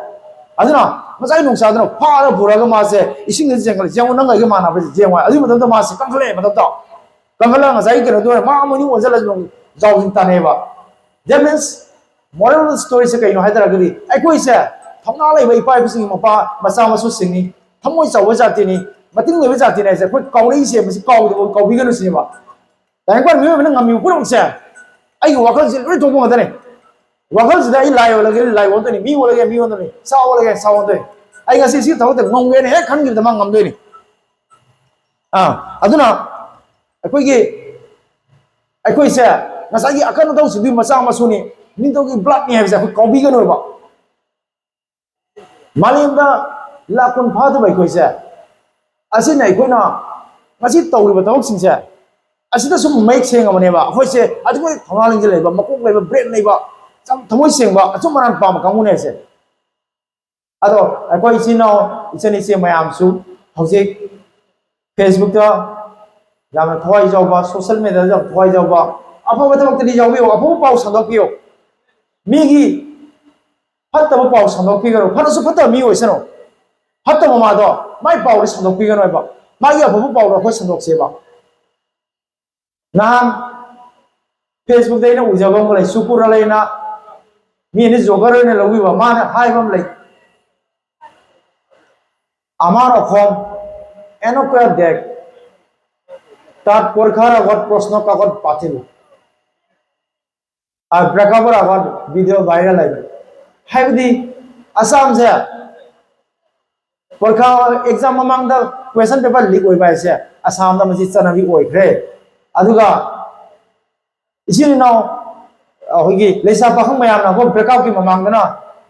ꯑꯗꯨꯅ ꯉꯁꯥꯏ ꯅꯣꯡꯁꯥꯗꯨꯅ ꯐꯥꯔ ꯄꯨꯔꯒ ꯃꯥꯁꯦ ꯏꯁꯤꯡꯗ ꯆꯦꯟꯈꯠꯂꯦ꯫ ꯌꯦꯡꯉꯣ, ꯅꯪ ꯑꯩꯒ ꯃꯥꯟꯅꯕꯁꯦ ꯌꯦꯡꯉꯣ꯫ ꯑꯗꯨꯒꯤ ꯃꯇꯝꯗ ꯃꯥꯁꯦ ꯀꯟꯈꯠꯂꯛꯑꯦ ꯃꯇꯝꯗꯣ꯫ ꯀꯟꯈꯠꯂꯒ ꯉꯁꯥꯏꯒꯤ ꯀꯩꯅꯣꯗꯣ ꯃꯥ ꯑꯃ ꯑꯅꯤ ꯑꯣꯟꯁꯤꯜꯂꯁꯨ ꯖꯥꯎꯁꯤꯡ ꯇꯥꯟꯅꯩꯑꯕ꯫ That means, moral of the story ꯁꯦ ꯀꯩꯅꯣ ꯍꯥꯏ ꯇꯥꯔꯒꯗꯤ, ꯑꯩꯈꯣꯏꯁꯦ ꯊꯧꯅꯥ ꯂꯩꯕ ꯏꯄꯥ ꯏꯄꯨꯁꯤꯡꯒꯤ ꯃꯄꯥ ꯃꯆꯥ ꯃꯁꯨꯁꯤꯡꯅꯤ, ꯊꯃꯣꯏ ꯆꯥꯎꯕ ꯖꯥꯇꯤꯅꯤ, ꯃꯇꯤꯡ ꯂꯩꯕ ꯖꯥꯇꯤꯅꯤ ꯍꯥꯏꯁꯦ ꯑꯩꯈꯣꯏ ꯀꯥꯎꯔꯛꯏꯁꯦ꯫ ꯃꯁꯤ ꯀꯥꯎꯗꯕ, ꯀꯥꯎꯕꯤꯒꯅꯨ ꯁꯤꯅꯦꯕ꯫ ꯇꯥꯏꯕꯪꯄꯥꯟ ꯃꯤꯑꯣꯏꯕꯅ ꯉꯝꯃꯤꯕ ꯄꯨꯝꯅꯃꯛꯁꯦ ꯑꯩꯒꯤ ꯋꯥꯈꯜꯁꯦ ꯂꯣꯏ ꯊꯣꯛꯄ ꯉꯥꯛꯇꯅꯦ꯫ ꯋꯥꯈꯜꯁꯤꯗ ꯑꯩ ꯂꯥꯏ ꯑꯣꯜꯂꯒꯦ, ꯂꯥꯏ ꯑꯣꯟꯗꯣꯏꯅꯤ, ꯃꯤ ꯑꯣꯜꯂꯒꯦ, ꯃꯤ ꯑꯣꯟꯗꯣꯏꯅꯤ, ꯁꯥ ꯑꯣꯜꯂꯒꯦ, ꯁꯥ ꯑꯣꯟꯗꯣꯏꯅꯤ꯫ ꯑꯩ ꯉꯁꯤ ꯁꯤ ꯊꯕꯛꯇ ꯉꯝꯒꯦꯅ ꯍꯦꯛ ꯈꯟꯈꯤꯕꯗ ꯃꯥ ꯉꯝꯗꯣꯏꯅꯤ꯫ ꯑꯥ, ꯑꯗꯨꯅ ꯑꯩꯈꯣꯏꯒꯤ, ꯑꯩꯈꯣꯏꯁꯦ ꯉꯁꯥꯏꯒꯤ ꯑꯀꯟ ꯑꯊꯧꯁꯤꯡꯗꯨꯒꯤ ꯃꯆꯥ ꯃꯁꯨꯅꯤ, ꯅꯤꯡꯊꯧꯒꯤ blood ꯅꯤ ꯍꯥꯏꯕꯁꯦ ꯑꯩꯈꯣꯏ ꯀꯥꯎꯕꯤꯒꯅꯣꯏꯕ꯫ ꯃꯥꯂꯦꯝꯗ ꯂꯥꯛ ꯀꯨꯟ ꯐꯥꯗꯕ ꯑꯩꯈꯣꯏꯁꯦ, ꯑꯁꯤꯅ ꯑꯩꯈꯣꯏꯅ ꯉꯁꯤ ꯇꯧꯔꯤꯕ ꯊꯕꯛꯁꯤꯡꯁꯦ, ꯑꯁꯤꯗ ꯁꯨꯝ ꯃꯌꯦꯛ ꯁꯦꯡꯉꯕꯅꯦꯕ꯫ ꯑꯩꯈꯣꯏꯁꯦ ꯑꯗꯨꯛꯀꯤ ꯊꯧꯅꯥ ꯂꯤꯡꯖꯦꯜ ꯂꯩꯕ, ꯃꯀꯣꯛ ꯂꯩꯕ, brain ꯂꯩꯕ, ꯊꯃꯣꯏ ꯁꯦꯡꯕ, ꯑꯆꯨꯝ ꯑꯔꯥꯟ ꯄꯥꯝꯕ ꯀꯥꯡꯕꯨꯅꯦ ꯍꯥꯏꯁꯦ꯫ ꯑꯗꯣ ꯑꯩꯈꯣꯏ ꯏꯆꯤꯟ ꯏꯅꯥꯎ, ꯏꯆꯟ ꯏꯆꯦ ꯃꯌꯥꯝꯁꯨ ꯍꯧꯖꯤꯛ Facebook ꯇ ꯌꯥꯝꯅ ꯊꯋꯥꯏ ꯌꯥꯎꯕ, social media ꯗ ꯌꯥꯝ ꯊꯋꯥꯏ ꯌꯥꯎꯕ, ꯑꯐꯕ ꯊꯕꯛꯇꯗꯤ ꯌꯥꯎꯕꯤꯌꯨ, ꯑꯐꯕ ꯄꯥꯎ ꯁꯟꯗꯣꯛꯄꯤꯌꯨ꯫ ꯃꯤꯒꯤ ꯐꯠꯇꯕ ꯄꯥꯎ ꯁꯟꯗꯣꯛꯄꯤꯒꯅꯨ꯫ ꯐꯠꯇ꯭ꯔꯁꯨ ꯐꯠꯇꯕ ꯃꯤ ꯑꯣꯏꯁꯅꯨ, ꯐꯠꯇꯕ ꯃꯥꯗꯣ ꯃꯥꯏ ꯄꯥꯎꯗꯤ ꯁꯟꯗꯣꯛꯄꯤꯒꯅꯣ ꯍꯥꯏꯕ꯫ ꯃꯥꯒꯤ ꯑꯐꯕ ꯄꯥꯎꯗꯣ ꯑꯩꯈꯣꯏ ꯁꯟꯗꯣꯛꯁꯦꯕ꯫ ꯅꯍꯥꯟ Facebook ꯇ ꯑꯩꯅ ꯎꯖꯕ ꯑꯃ ꯂꯩ, ꯁꯨꯀꯨꯔ ꯑꯂꯤꯅ ꯃꯤ ꯑꯅꯤ ꯖꯣꯀꯔ ꯑꯣꯏꯅ ꯂꯧꯕꯤꯕ꯫ ꯃꯥꯅ ꯍꯥꯏꯕ ꯑꯃ ꯂꯩ, আমাৰ অসম এনেকুৱা দেশ, তাত পৰীক্ষাৰ আগত প্ৰশ্ন কাকত বাতিল আৰু ব্ৰেকআপৰ আগত ভিডিঅ' ভাইৰেল ꯍꯥꯏꯕ ꯍꯥꯏꯕꯗꯤ ꯑꯁꯥꯝꯁꯦ ꯄꯔꯤꯈꯥ ꯑꯦꯛꯖꯥꯝ ꯃꯃꯥꯡꯗ ꯀ꯭ꯋꯦꯁꯟ ꯄꯦꯄꯔ ꯂꯤꯛ ꯑꯣꯏꯕ ꯍꯥꯏꯁꯦ ꯑꯁꯥꯝꯗ ꯃꯁꯤ ꯆꯠꯅꯕꯤ ꯑꯣꯏꯈ꯭ꯔꯦ꯫ ꯑꯗꯨꯒ ꯏꯆꯤꯟ ꯏꯅꯥꯎ ꯑꯩꯈꯣꯏꯒꯤ ꯂꯩꯁꯥ ꯄꯥꯈꯪ ꯃꯌꯥꯝꯅ ꯑꯩꯈꯣꯏ ꯕ꯭ꯔꯦꯛꯑꯞꯀꯤ ꯃꯃꯥꯡꯗꯅ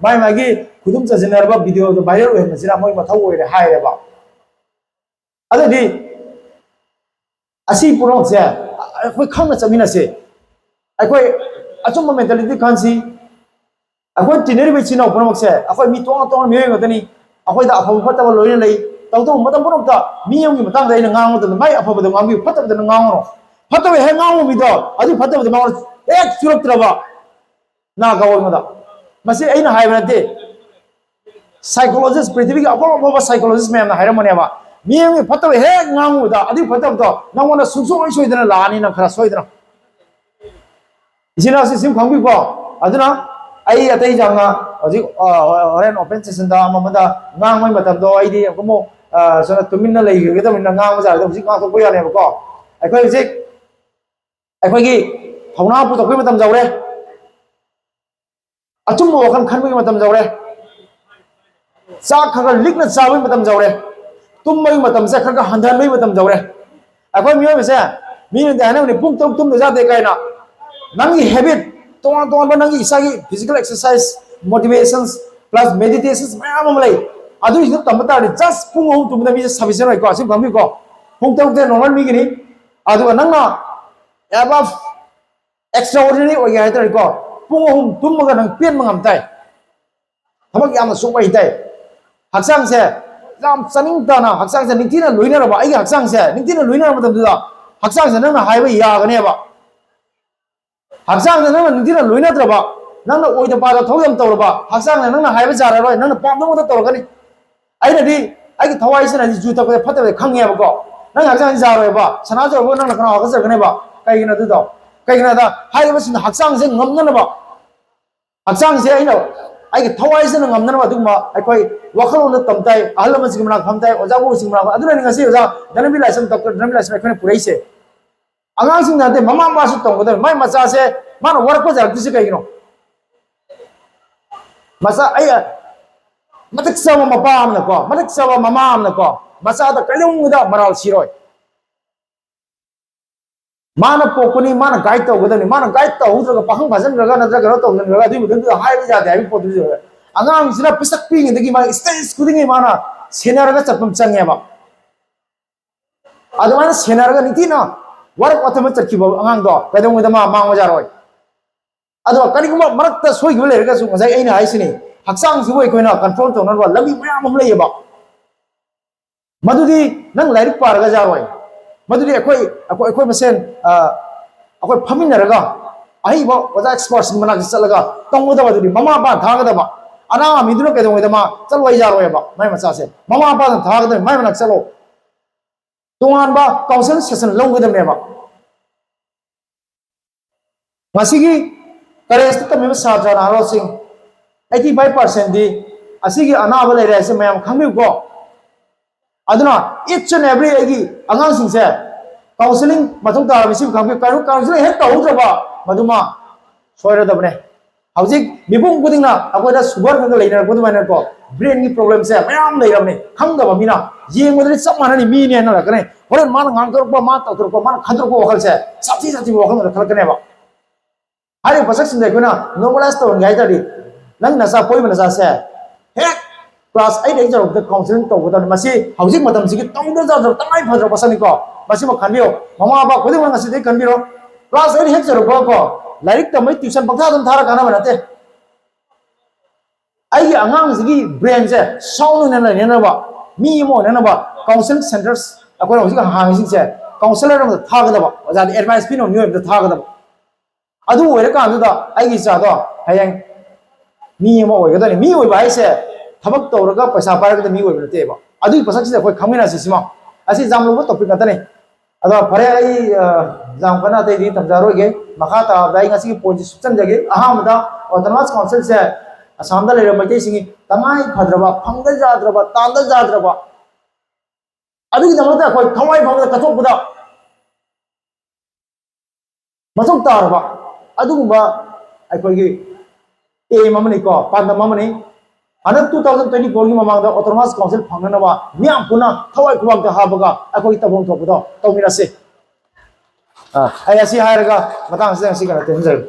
ꯃꯥꯏ ꯃꯥꯒꯤ ꯈꯨꯗꯨꯝ ꯆꯟꯁꯤꯟꯅꯔꯕ ꯚꯤꯗꯤꯑꯣꯗꯣ ꯚꯥꯏꯔꯦꯜ ꯑꯣꯏꯍꯟꯕꯁꯤꯅ ꯃꯣꯏ ꯃꯊꯧ ꯑꯣꯏꯔꯦ ꯍꯥꯏꯔꯦꯕ꯫ ꯑꯗꯨꯗꯤ ꯑꯁꯤ ꯄꯨꯝꯅꯃꯛꯁꯦ ꯑꯩꯈꯣꯏ ꯈꯪꯅ ꯆꯠꯃꯤꯟꯅꯁꯦ꯫ ꯑꯩꯈꯣꯏ ꯑꯆꯨꯝꯕ ꯃꯦꯟꯇꯦꯂꯤꯇꯤ ꯈꯟꯁꯤ꯫ ꯑꯩꯈꯣꯏ ꯇꯤꯟꯅꯔꯤꯕ ꯏꯆꯤꯟ ꯏꯅꯥꯎ ꯄꯨꯝꯅꯃꯛꯁꯦ ꯑꯩꯈꯣꯏ ꯃꯤ ꯇꯣꯉꯥꯟ ꯇꯣꯉꯥꯟꯕ ꯃꯤꯑꯣꯏ ꯉꯥꯛꯇꯅꯤ꯫ ꯑꯩꯈꯣꯏꯗ ꯑꯐꯕ ꯐꯠꯇꯕ ꯂꯣꯏꯅ ꯂꯩ꯫ ꯇꯧꯗꯧꯕ ꯃꯇꯝ ꯄꯨꯝꯅꯃꯛꯇ ꯃꯤ ꯑꯃꯒꯤ ꯃꯇꯥꯡꯗ ꯑꯩꯅ ꯉꯥꯡꯕ ꯃꯇꯝꯗ ꯃꯥꯏ ꯑꯐꯕꯗ ꯉꯥꯡꯕꯤꯌꯨ, ꯐꯠꯇꯕꯗꯅ ꯉꯥꯡꯉꯨꯅꯨ꯫ ꯐꯠꯇꯕ ꯍꯦꯛ ꯉꯥꯡꯕ ꯃꯤꯗꯣ ꯑꯗꯨ ꯐꯠꯇꯕꯗ ꯃꯉꯣꯟꯗ ꯍꯦꯛ ꯆꯨꯔꯛꯇ꯭ꯔꯕ ꯅꯥ ꯀꯧꯕ ꯑꯩꯉꯣꯟꯗ꯫ ꯃꯁꯤ ꯑꯩꯅ ꯍꯥꯏꯕ ꯅꯠꯇꯦ꯫ ꯁꯥꯏꯀꯣꯂꯣꯖꯤꯁ, ꯄ꯭ꯔꯤꯊꯤꯕꯤꯒꯤ ꯑꯐꯥꯎ ꯑꯐꯥꯎꯕ ꯁꯥꯏꯀꯣꯂꯣꯖꯤꯁ ꯃꯌꯥꯝꯅ ꯍꯥꯏꯔꯝꯕꯅꯦꯕ, ꯃꯤ ꯑꯃꯒꯤ ꯐꯠꯇꯕ ꯍꯦꯛ ꯉꯥꯡꯉꯨꯕꯗ ꯑꯗꯨꯒꯤ ꯐꯠꯇꯕꯗꯣ ꯅꯪꯉꯣꯟꯗ ꯁꯨꯡꯁꯣꯏ ꯁꯣꯏꯗꯅ ꯂꯥꯛꯑꯅꯤ, ꯅꯪ ꯈꯔ ꯁꯣꯏꯗꯅ꯫ ꯏꯆꯤꯟ ꯏꯅꯥꯎꯁꯤ ꯁꯨꯝ ꯈꯪꯕꯤꯌꯨꯀꯣ꯫ ꯑꯗꯨꯅ ꯑꯩ ꯑꯇꯩ ꯌꯥꯝꯅ ꯍꯧꯖꯤꯛ, ꯑ, ꯍꯣꯔꯦꯟ ꯑꯣꯄꯦꯟ ꯁꯦꯁꯟꯗ ꯑꯃ ꯑꯃꯗ ꯉꯥꯡꯕꯒꯤ ꯃꯇꯝꯗꯣ ꯑꯩꯗꯤ ꯑꯃꯨꯛ, ꯑ, ꯁꯣꯝꯗ ꯇꯨꯃꯤꯟꯅ ꯂꯩꯈꯤꯒꯗꯕꯅꯤꯅ ꯉꯥꯡꯕ ꯌꯥꯔꯣꯏꯗ, ꯍꯧꯖꯤꯛ ꯉꯥꯡꯊꯣꯛꯄ ꯌꯥꯅꯦꯕꯀꯣ꯫ ꯑꯩꯈꯣꯏ ꯍꯧꯖꯤꯛ ꯑꯩꯈꯣꯏꯒꯤ ꯊꯧꯅꯥ ꯄꯨꯊꯣꯛꯄꯒꯤ ꯃꯇꯝ ꯌꯧꯔꯦ꯫ ꯑꯆꯨꯝꯕ ꯋꯥꯈꯜ ꯈꯟꯕꯒꯤ ꯃꯇꯝ ꯌꯧꯔꯦ꯫ ꯆꯥꯛ ꯈꯔ ꯈꯔ ꯂꯤꯛꯅ ꯆꯥꯕꯒꯤ ꯃꯇꯝ ꯌꯧꯔꯦ꯫ ꯇꯨꯝꯕꯒꯤ ꯃꯇꯝꯁꯦ ꯈꯔ ꯈꯔ ꯍꯟꯊꯍꯟꯕꯒꯤ ꯃꯇꯝ ꯌꯧꯔꯦ꯫ ꯑꯩꯈꯣꯏ ꯃꯤꯑꯣꯏꯕꯁꯦ, ꯃꯤꯅꯗꯤ ꯍꯥꯏꯅꯕꯅꯤ, "ꯄꯨꯡ ꯇꯔꯨꯛ ꯇꯨꯝꯗ ꯌꯥꯗꯦ" ꯀꯥꯏꯅ꯫ ꯅꯪꯒꯤ ꯍꯦꯕꯤꯠ, ꯇꯣꯉꯥꯟ ꯇꯣꯉꯥꯟꯕ ꯅꯪꯒꯤ ꯏꯁꯥꯒꯤ ꯐꯤꯖꯤꯀꯦꯜ ꯑꯦꯛꯁꯔꯁꯥꯏꯁ, ꯃꯣꯇꯤꯚꯦꯁꯟꯁ, ꯄ꯭ꯂꯁ ꯃꯦꯗꯤꯇꯦꯁꯟꯁ ꯃꯌꯥꯝ ꯑꯃ ꯂꯩ꯫ ꯑꯗꯨꯒꯤꯁꯨ ꯇꯝꯕ ꯇꯥꯔꯗꯤ just ꯄꯨꯡ ꯑꯍꯨꯝ ꯇꯨꯝꯕꯗ ꯃꯤꯁꯦ ꯁꯐꯤꯁꯤꯌꯦꯟ ꯑꯣꯏꯀꯣ꯫ ꯑꯁꯤ ꯈꯪꯕꯤꯌꯨꯀꯣ꯫ ꯄꯨꯡ ꯇꯔꯨꯛꯇ ꯅꯣꯔꯃꯦꯜ ꯃꯤꯒꯤꯅꯤ꯫ ꯑꯗꯨꯒ ꯅꯪꯅ ꯑꯦꯕꯞ ꯑꯦꯛꯁꯇ꯭ꯔꯥ ꯑꯣꯔꯗꯤꯅꯔꯤ ꯑꯣꯏꯒꯦ ꯍꯥꯏꯇꯥꯔꯦꯀꯣ, ꯄꯨꯡ ꯑꯍꯨꯝ ꯇꯨꯝꯃꯒ ꯅꯪ ꯄꯦꯟꯕ ꯉꯝ ꯇꯥꯏ꯫ ꯊꯕꯛ ꯌꯥꯝꯅ ꯁꯨꯕ ꯍꯩ ꯇꯥꯏ꯫ ꯍꯛꯆꯥꯡꯁꯦ ꯌꯥꯝ ꯆꯥꯅꯤꯡ ꯇꯥꯅ, ꯍꯛꯆꯥꯡꯁꯦ ꯅꯤꯡꯊꯤꯅ ꯂꯣꯏꯅꯔꯕ, ꯑꯩꯒꯤ ꯍꯛꯆꯥꯡꯁꯦ ꯅꯤꯡꯊꯤꯅ ꯂꯣꯏꯅꯔꯕ ꯃꯇꯝꯗꯨꯗ ꯍꯛꯆꯥꯡꯁꯦ ꯅꯪꯅ ꯍꯥꯏꯕ ꯌꯥꯒꯅꯦꯕ꯫ ꯍꯛꯆꯥꯡꯁꯦ ꯅꯪꯅ ꯅꯤꯡꯊꯤꯅ ꯂꯣꯏꯅꯗ꯭ꯔꯕ, ꯅꯪꯅ ꯑꯣꯏꯗ ꯄꯥꯗ ꯊꯕꯛ ꯌꯥꯝ ꯇꯧꯔꯕ, ꯍꯛꯆꯥꯡꯁꯦ ꯅꯪꯅ ꯍꯥꯏꯕ ꯌꯥꯔꯔꯣꯏ, ꯅꯪꯅ ꯄꯥꯝꯗꯕ ꯉꯥꯛꯇ ꯇꯧꯔꯛꯀꯅꯤ꯫ ꯑꯩꯅꯗꯤ ꯑꯩꯒꯤ ꯊꯋꯥꯏꯁꯤꯅꯗꯤ ꯖꯨ ꯊꯛꯄꯁꯦ ꯐꯠꯇꯕꯗꯤ ꯈꯪꯉꯦꯕꯀꯣ꯫ ꯅꯪ ꯍꯛꯆꯥꯡꯁꯤ ꯌꯥꯔꯣꯏꯕ, ꯁꯅꯥ ꯌꯧꯔꯕ ꯅꯪꯅ ꯀꯅꯥ ꯍꯥꯒꯠꯆꯔꯛꯀꯅꯦꯕ? ꯀꯩꯒꯤꯅꯣ ꯑꯗꯨꯗꯣ? ꯀꯩꯒꯤꯅꯣꯗ ꯍꯥꯏꯔꯤꯕꯁꯤꯡꯗꯣ ꯍꯛꯆꯥꯡꯁꯦ ꯉꯝꯅꯅꯕ, ꯍꯛꯆꯥꯡꯁꯦ ꯑꯩꯅ ꯑꯩꯒꯤ ꯊꯋꯥꯏꯁꯤꯅ ꯉꯝꯅꯅꯕ ꯑꯗꯨꯒꯨꯝꯕ ꯑꯩꯈꯣꯏ ꯋꯥꯈꯜꯂꯣꯟꯗ ꯇꯝ ꯇꯥꯏ, ꯑꯍꯜ ꯂꯃꯟꯁꯤꯡꯒꯤ ꯃꯅꯥꯛ ꯐꯝ ꯇꯥꯏ, ꯑꯣꯖꯥ ꯒꯨꯔꯨꯁꯤꯡꯒꯤ ꯃꯅꯥꯛ꯫ ꯑꯗꯨꯅꯅꯤ ꯉꯁꯤ ꯑꯣꯖꯥ ꯙꯅꯕꯤꯔ ꯂꯥꯏꯁ꯭ꯔꯝ, ꯗꯣꯛꯇꯔ ꯙꯅꯕꯤꯔ ꯂꯥꯏꯁ꯭ꯔꯝ ꯑꯩꯈꯣꯏꯅ ꯄꯨꯔꯛꯏꯁꯦ꯫ ꯑꯉꯥꯡꯁꯤꯡ ꯅꯠꯇꯦ, ꯃꯃꯥ ꯃꯄꯥꯁꯨ ꯇꯧꯒꯗꯕꯅꯤ꯫ ꯃꯥꯏ ꯃꯆꯥꯁꯦ ꯃꯥꯅ ꯋꯥꯔꯛꯄ ꯖꯔꯛꯇ꯭ꯔꯤꯁꯦ ꯀꯩꯒꯤꯅꯣ? ꯃꯆꯥ ꯑꯩ ꯃꯇꯤꯛ ꯆꯥꯕ ꯃꯄꯥ ꯑꯃꯅꯀꯣ, ꯃꯇꯤꯛ ꯆꯥꯕ ꯃꯃꯥ ꯑꯃꯅꯀꯣ, ꯃꯆꯥꯗ ꯀꯩꯗꯧꯅꯨꯡꯗ ꯃꯔꯥꯜ ꯁꯤꯔꯣꯏ꯫ ꯃꯥꯅ ꯄꯣꯛꯄꯅꯤ, ꯃꯥꯅ ꯒꯥꯏꯗ ꯇꯧꯒꯗꯕꯅꯤ꯫ ꯃꯥꯅ ꯒꯥꯏꯗ ꯇꯧꯍꯧꯗ꯭ꯔꯒ, ꯄꯥꯈꯪ ꯐꯥꯖꯤꯟꯈ꯭ꯔꯒ ꯅꯠꯇ꯭ꯔꯒ ꯀꯩꯅꯣ ꯇꯧꯁꯤꯟꯈ꯭ꯔꯒ ꯑꯗꯨꯒꯤ ꯃꯇꯨꯡꯗꯨꯗ ꯍꯥꯏꯕ ꯌꯥꯗꯦ ꯍꯥꯏꯕꯒꯤ ꯄꯣꯠꯇꯨꯁꯨ ꯌꯧꯔꯦ꯫ ꯑꯉꯥꯡꯁꯤꯅ ꯄꯤꯁꯛ ꯄꯤꯛꯏꯉꯩꯗꯒꯤ ꯃꯥ ꯁ꯭ꯇꯦꯖ ꯈꯨꯗꯤꯡꯒꯤ ꯃꯥꯅ ꯁꯦꯟꯅꯔꯒ ꯆꯠꯄ ꯑꯃ ꯆꯪꯉꯦꯕ꯫ ꯑꯗꯨꯃꯥꯏꯅ ꯁꯦꯟꯅꯔꯒ ꯅꯤꯡꯊꯤꯅ ꯋꯥꯔꯛ ꯋꯥꯊꯝꯗ ꯆꯠꯈꯤꯕ ꯑꯉꯥꯡꯗꯣ ꯀꯩꯗꯧꯉꯩꯗ ꯃꯥ ꯃꯥꯡꯕ ꯌꯥꯔꯣꯏ꯫ ꯑꯗꯣ ꯀꯔꯤꯒꯨꯝꯕ ꯃꯔꯛꯇ ꯁꯣꯏꯈꯤꯕ ꯂꯩꯔꯒꯁꯨ, ꯉꯁꯥꯏ ꯑꯩꯅ ꯍꯥꯏꯁꯤꯅꯤ, ꯍꯛꯆꯥꯡꯁꯤꯕꯨ ꯑꯩꯈꯣꯏꯅ ꯀꯟꯇ꯭ꯔꯣꯜ ꯇꯧꯅꯕ ꯂꯝꯕꯤ ꯃꯌꯥꯝ ꯑꯃ ꯂꯩꯌꯦꯕ꯫ ꯃꯗꯨꯗꯤ ꯅꯪ ꯂꯥꯏꯔꯤꯛ ꯄꯥꯔꯒ ꯌꯥꯔꯣꯏ꯫ ꯃꯗꯨꯗꯤ ꯑꯩꯈꯣꯏ, ꯑꯩꯈꯣꯏ, ꯑꯩꯈꯣꯏ ꯃꯁꯦꯟ, ꯑ, ꯑꯩꯈꯣꯏ ꯐꯝꯃꯤꯟꯅꯔꯒ ꯑꯍꯩꯕ ꯑꯣꯖꯥ ꯑꯦꯛꯁꯄꯔꯠꯁꯤꯡꯒꯤ ꯃꯅꯥꯛꯇ ꯆꯠꯂꯒ ꯇꯧꯒꯗꯕꯗꯨꯗꯤ ꯃꯃꯥ ꯃꯄꯥꯅ ꯊꯥꯒꯗꯕ꯫ ꯑꯉꯥꯡ ꯑꯃꯤꯗꯨꯅ ꯀꯩꯗꯧꯉꯩꯗ ꯃꯥ ꯆꯠꯂꯣ ꯍꯥꯏ ꯌꯥꯔꯣꯏꯕ, ꯃꯥꯏ ꯃꯆꯥꯁꯦ꯫ ꯃꯃꯥ ꯃꯄꯥꯅ ꯊꯥꯒꯗꯕꯅꯤ, ꯃꯥꯏ ꯃꯅꯥꯛ ꯆꯠꯂꯣ꯫ ꯇꯣꯉꯥꯟꯕ ꯀꯥꯎꯟꯁꯦꯂꯤꯡ ꯁꯦꯁꯟ ꯂꯧꯒꯗꯕꯅꯦꯕ꯫ ꯉꯁꯤꯒꯤ ꯀꯣꯂꯦꯖꯇ ꯇꯝꯃꯤꯕ ꯁꯥꯇ꯭ꯔ ꯅꯍꯥꯔꯣꯜꯁꯤꯡ eighty five percent ꯗꯤ ꯑꯁꯤꯒꯤ ꯑꯅꯥꯕ ꯂꯩꯔꯦ ꯍꯥꯏꯁꯦ ꯃꯌꯥꯝ ꯈꯪꯕꯤꯌꯨꯀꯣ꯫ ꯑꯗꯨꯅ each and every ꯑꯩꯒꯤ ꯑꯉꯥꯡꯁꯤꯡꯁꯦ ꯀꯥꯎꯟꯁꯦꯂꯤꯡ ꯃꯊꯧ ꯇꯥꯔꯕꯅꯤ, ꯁꯤꯕꯨ ꯈꯪꯕꯤꯌꯨ꯫ ꯀꯥꯎꯟꯁꯦꯂꯤꯡ ꯍꯦꯛ ꯇꯧꯍꯧꯗ꯭ꯔꯕ ꯃꯗꯨꯃ ꯁꯣꯏꯔꯗꯕꯅꯦ꯫ ꯍꯧꯖꯤꯛ ꯃꯤꯄꯨꯝ ꯈꯨꯗꯤꯡꯅ ꯑꯩꯈꯣꯏꯗ ꯁꯨꯒꯔ ꯈꯔ ꯈꯔ ꯂꯩꯅꯔꯛꯄ ꯑꯗꯨꯃꯥꯏꯅꯀꯣ, ꯕ꯭ꯔꯦꯟꯒꯤ ꯄ꯭ꯔꯣꯕ꯭ꯂꯦꯝꯁꯦ ꯃꯌꯥꯝ ꯂꯩꯔꯕꯅꯤ꯫ ꯈꯪꯗꯕ ꯃꯤꯅ ꯌꯦꯡꯕꯗꯗꯤ ꯆꯞ ꯃꯥꯟꯅꯅꯤ, ꯃꯤꯅꯦꯅ ꯂꯥꯛꯀꯅꯤ꯫ ꯍꯣꯔꯦꯟ ꯃꯥꯅ ꯉꯥꯡꯊꯣꯔꯛꯄ, ꯃꯥꯅ ꯇꯧꯊꯣꯔꯛꯄ, ꯃꯥꯅ ꯈꯟꯗꯣꯔꯛꯄ ꯋꯥꯈꯜꯁꯦ ꯁꯥꯊꯤ ꯁꯥꯊꯤꯕ ꯋꯥꯈꯜ ꯉꯥꯛꯇ ꯈꯜꯂꯛꯀꯅꯦꯕ꯫ ꯍꯥꯏꯔꯤꯕ ꯄꯣꯠꯁꯛꯁꯤꯡꯁꯦ ꯑꯩꯈꯣꯏꯅ ꯅꯣꯔꯃꯦꯂꯥꯏꯁ ꯇꯧꯍꯟꯒꯦ ꯍꯥꯏ ꯇꯥꯔꯗꯤ, ꯅꯪ ꯅꯆꯥ ꯄꯣꯛꯏꯕ ꯅꯆꯥꯁꯦ ꯍꯦꯛ ꯀ꯭ꯂꯥꯁ ꯑꯩꯠ ꯍꯦꯛ ꯌꯧꯔꯛꯄꯗ ꯀꯥꯎꯟꯁꯦꯂꯤꯡ ꯇꯧꯒꯗꯕꯅꯤ꯫ ꯃꯁꯤ ꯍꯧꯖꯤꯛ ꯃꯇꯝꯁꯤꯒꯤ ꯇꯧꯗ ꯌꯥꯗ꯭ꯔꯕ ꯇꯉꯥꯏ ꯐꯗ꯭ꯔꯕ ꯄꯣꯠꯁꯛꯅꯤꯀꯣ꯫ ꯃꯁꯤꯃ ꯈꯟꯕꯤꯌꯨ꯫ ꯃꯃꯥ ꯃꯄꯥ ꯈꯨꯗꯤꯡꯃꯛ ꯉꯁꯤꯗꯒꯤ ꯈꯟꯕꯤꯔꯣ꯫ ꯀ꯭ꯂꯥꯁ ꯑꯩꯠ ꯍꯦꯛ ꯌꯧꯔꯛꯄꯒꯀꯣ, ꯂꯥꯏꯔꯤꯛ ꯇꯝꯕꯩ ꯇ꯭ꯌꯨꯁꯟ ꯄꯪꯊꯥ ꯑꯗꯨꯝ ꯊꯥꯔ ꯀꯥꯟꯅꯕ ꯅꯠꯇꯦ꯫ ꯑꯩꯒꯤ ꯑꯉꯥꯡꯁꯤꯒꯤ ꯕ꯭ꯔꯦꯟꯁꯦ ꯁꯥꯎꯟ ꯑꯣꯏꯅ ꯂꯩꯅꯅꯕ, ꯃꯤ ꯑꯃ ꯑꯣꯏꯅꯅꯕ ꯀꯥꯎꯟꯁꯦꯂꯤꯡ ꯁꯦꯟꯇꯔꯁ ꯑꯩꯈꯣꯏꯅ ꯍꯧꯖꯤꯛ ꯍꯥꯡꯉꯤꯁꯤꯡꯁꯦ, ꯀꯥꯎꯟꯁꯦꯂꯔ ꯑꯃꯗ ꯊꯥꯒꯗꯕ, ꯑꯣꯖꯥꯗꯤ ꯑꯦꯗꯚꯥꯏꯁ ꯄꯤꯅꯕ ꯃꯤꯑꯣꯏ ꯑꯃꯗ ꯊꯥꯒꯗꯕ꯫ ꯑꯗꯨ ꯑꯣꯏꯔꯀꯥꯟꯗꯨꯗ ꯑꯩꯒꯤ ꯏꯆꯥꯗꯣ ꯍꯌꯦꯡ ꯃꯤ ꯑꯃ ꯑꯣꯏꯒꯗꯕꯅꯤ꯫ ꯃꯤ ꯑꯣꯏꯕ ꯍꯥꯏꯁꯦ ꯊꯕꯛ ꯇꯧꯔꯒ ꯄꯩꯁꯥ ꯄꯥꯏꯔꯒꯗ ꯃꯤ ꯑꯣꯏꯕ ꯅꯠꯇꯦꯕ꯫ ꯑꯗꯨꯒꯤ ꯄꯣꯠꯁꯛꯁꯤꯗ ꯑꯩꯈꯣꯏ ꯈꯪꯃꯤꯟꯅꯁꯤ꯫ ꯁꯤꯃ ꯑꯁꯤ ꯌꯥꯝ ꯂꯨꯕ ꯇꯣꯄꯤꯛ ꯉꯥꯛꯇꯅꯤ꯫ ꯑꯗꯣ ꯐꯔꯦ, ꯑꯩ, ꯑ, ꯌꯥꯝ ꯀꯟꯅ ꯑꯇꯩꯗꯤ ꯊꯝꯖꯔꯣꯏꯒꯦ꯫ ꯃꯈꯥ ꯇꯥꯕꯗ ꯑꯩ ꯉꯁꯤꯒꯤ ꯄꯣꯏꯟꯠꯁꯤ ꯁꯨꯞꯆꯟꯖꯒꯦ꯫ ꯑꯍꯥꯟꯕꯗ ꯑꯣꯇꯣꯅꯣꯃꯁ ꯀꯥꯎꯟꯁꯤꯜꯁꯦ ꯑꯁꯥꯝꯗ ꯂꯩꯔꯤꯕ ꯃꯩꯇꯩꯁꯤꯡꯒꯤ ꯇꯉꯥꯏ ꯐꯗ꯭ꯔꯕ, ꯐꯪꯗ ꯌꯥꯗ꯭ꯔꯕ, ꯇꯥꯟꯗ ꯌꯥꯗ꯭ꯔꯕ, ꯑꯗꯨꯒꯤꯗꯃꯛꯇ ꯑꯩꯈꯣꯏ ꯊꯋꯥꯏ ꯐꯥꯎꯕꯗ ꯀꯠꯊꯣꯛꯄꯗ ꯃꯊꯧ ꯇꯥꯔꯕ ꯑꯗꯨꯒꯨꯝꯕ ꯑꯩꯈꯣꯏꯒꯤ aim ꯑꯃꯅꯤꯀꯣ, ꯄꯥꯟꯗꯝ ꯑꯃꯅꯤ꯫ ꯍꯟꯗꯛ two thousand twenty fourꯒꯤ ꯃꯃꯥꯡꯗ autonomous council ꯐꯪꯅꯅꯕ ꯃꯤꯌꯥꯝ ꯄꯨꯟꯅ ꯊꯋꯥꯏ ꯈꯨꯕꯥꯛꯇ ꯍꯥꯞꯄꯒ ꯑꯩꯈꯣꯏꯒꯤ ꯇꯧꯐꯝ ꯊꯣꯛꯄꯗꯣ ꯇꯧꯃꯤꯟꯅꯁꯤ꯫ ꯑ, ꯑꯩ ꯑꯁꯤ ꯍꯥꯏꯔꯒ ꯃꯇꯥꯡ ꯑꯁꯤꯗ ꯉꯁꯤ ꯀꯩꯅꯣ ꯇꯦꯟꯖꯔꯒꯦ꯫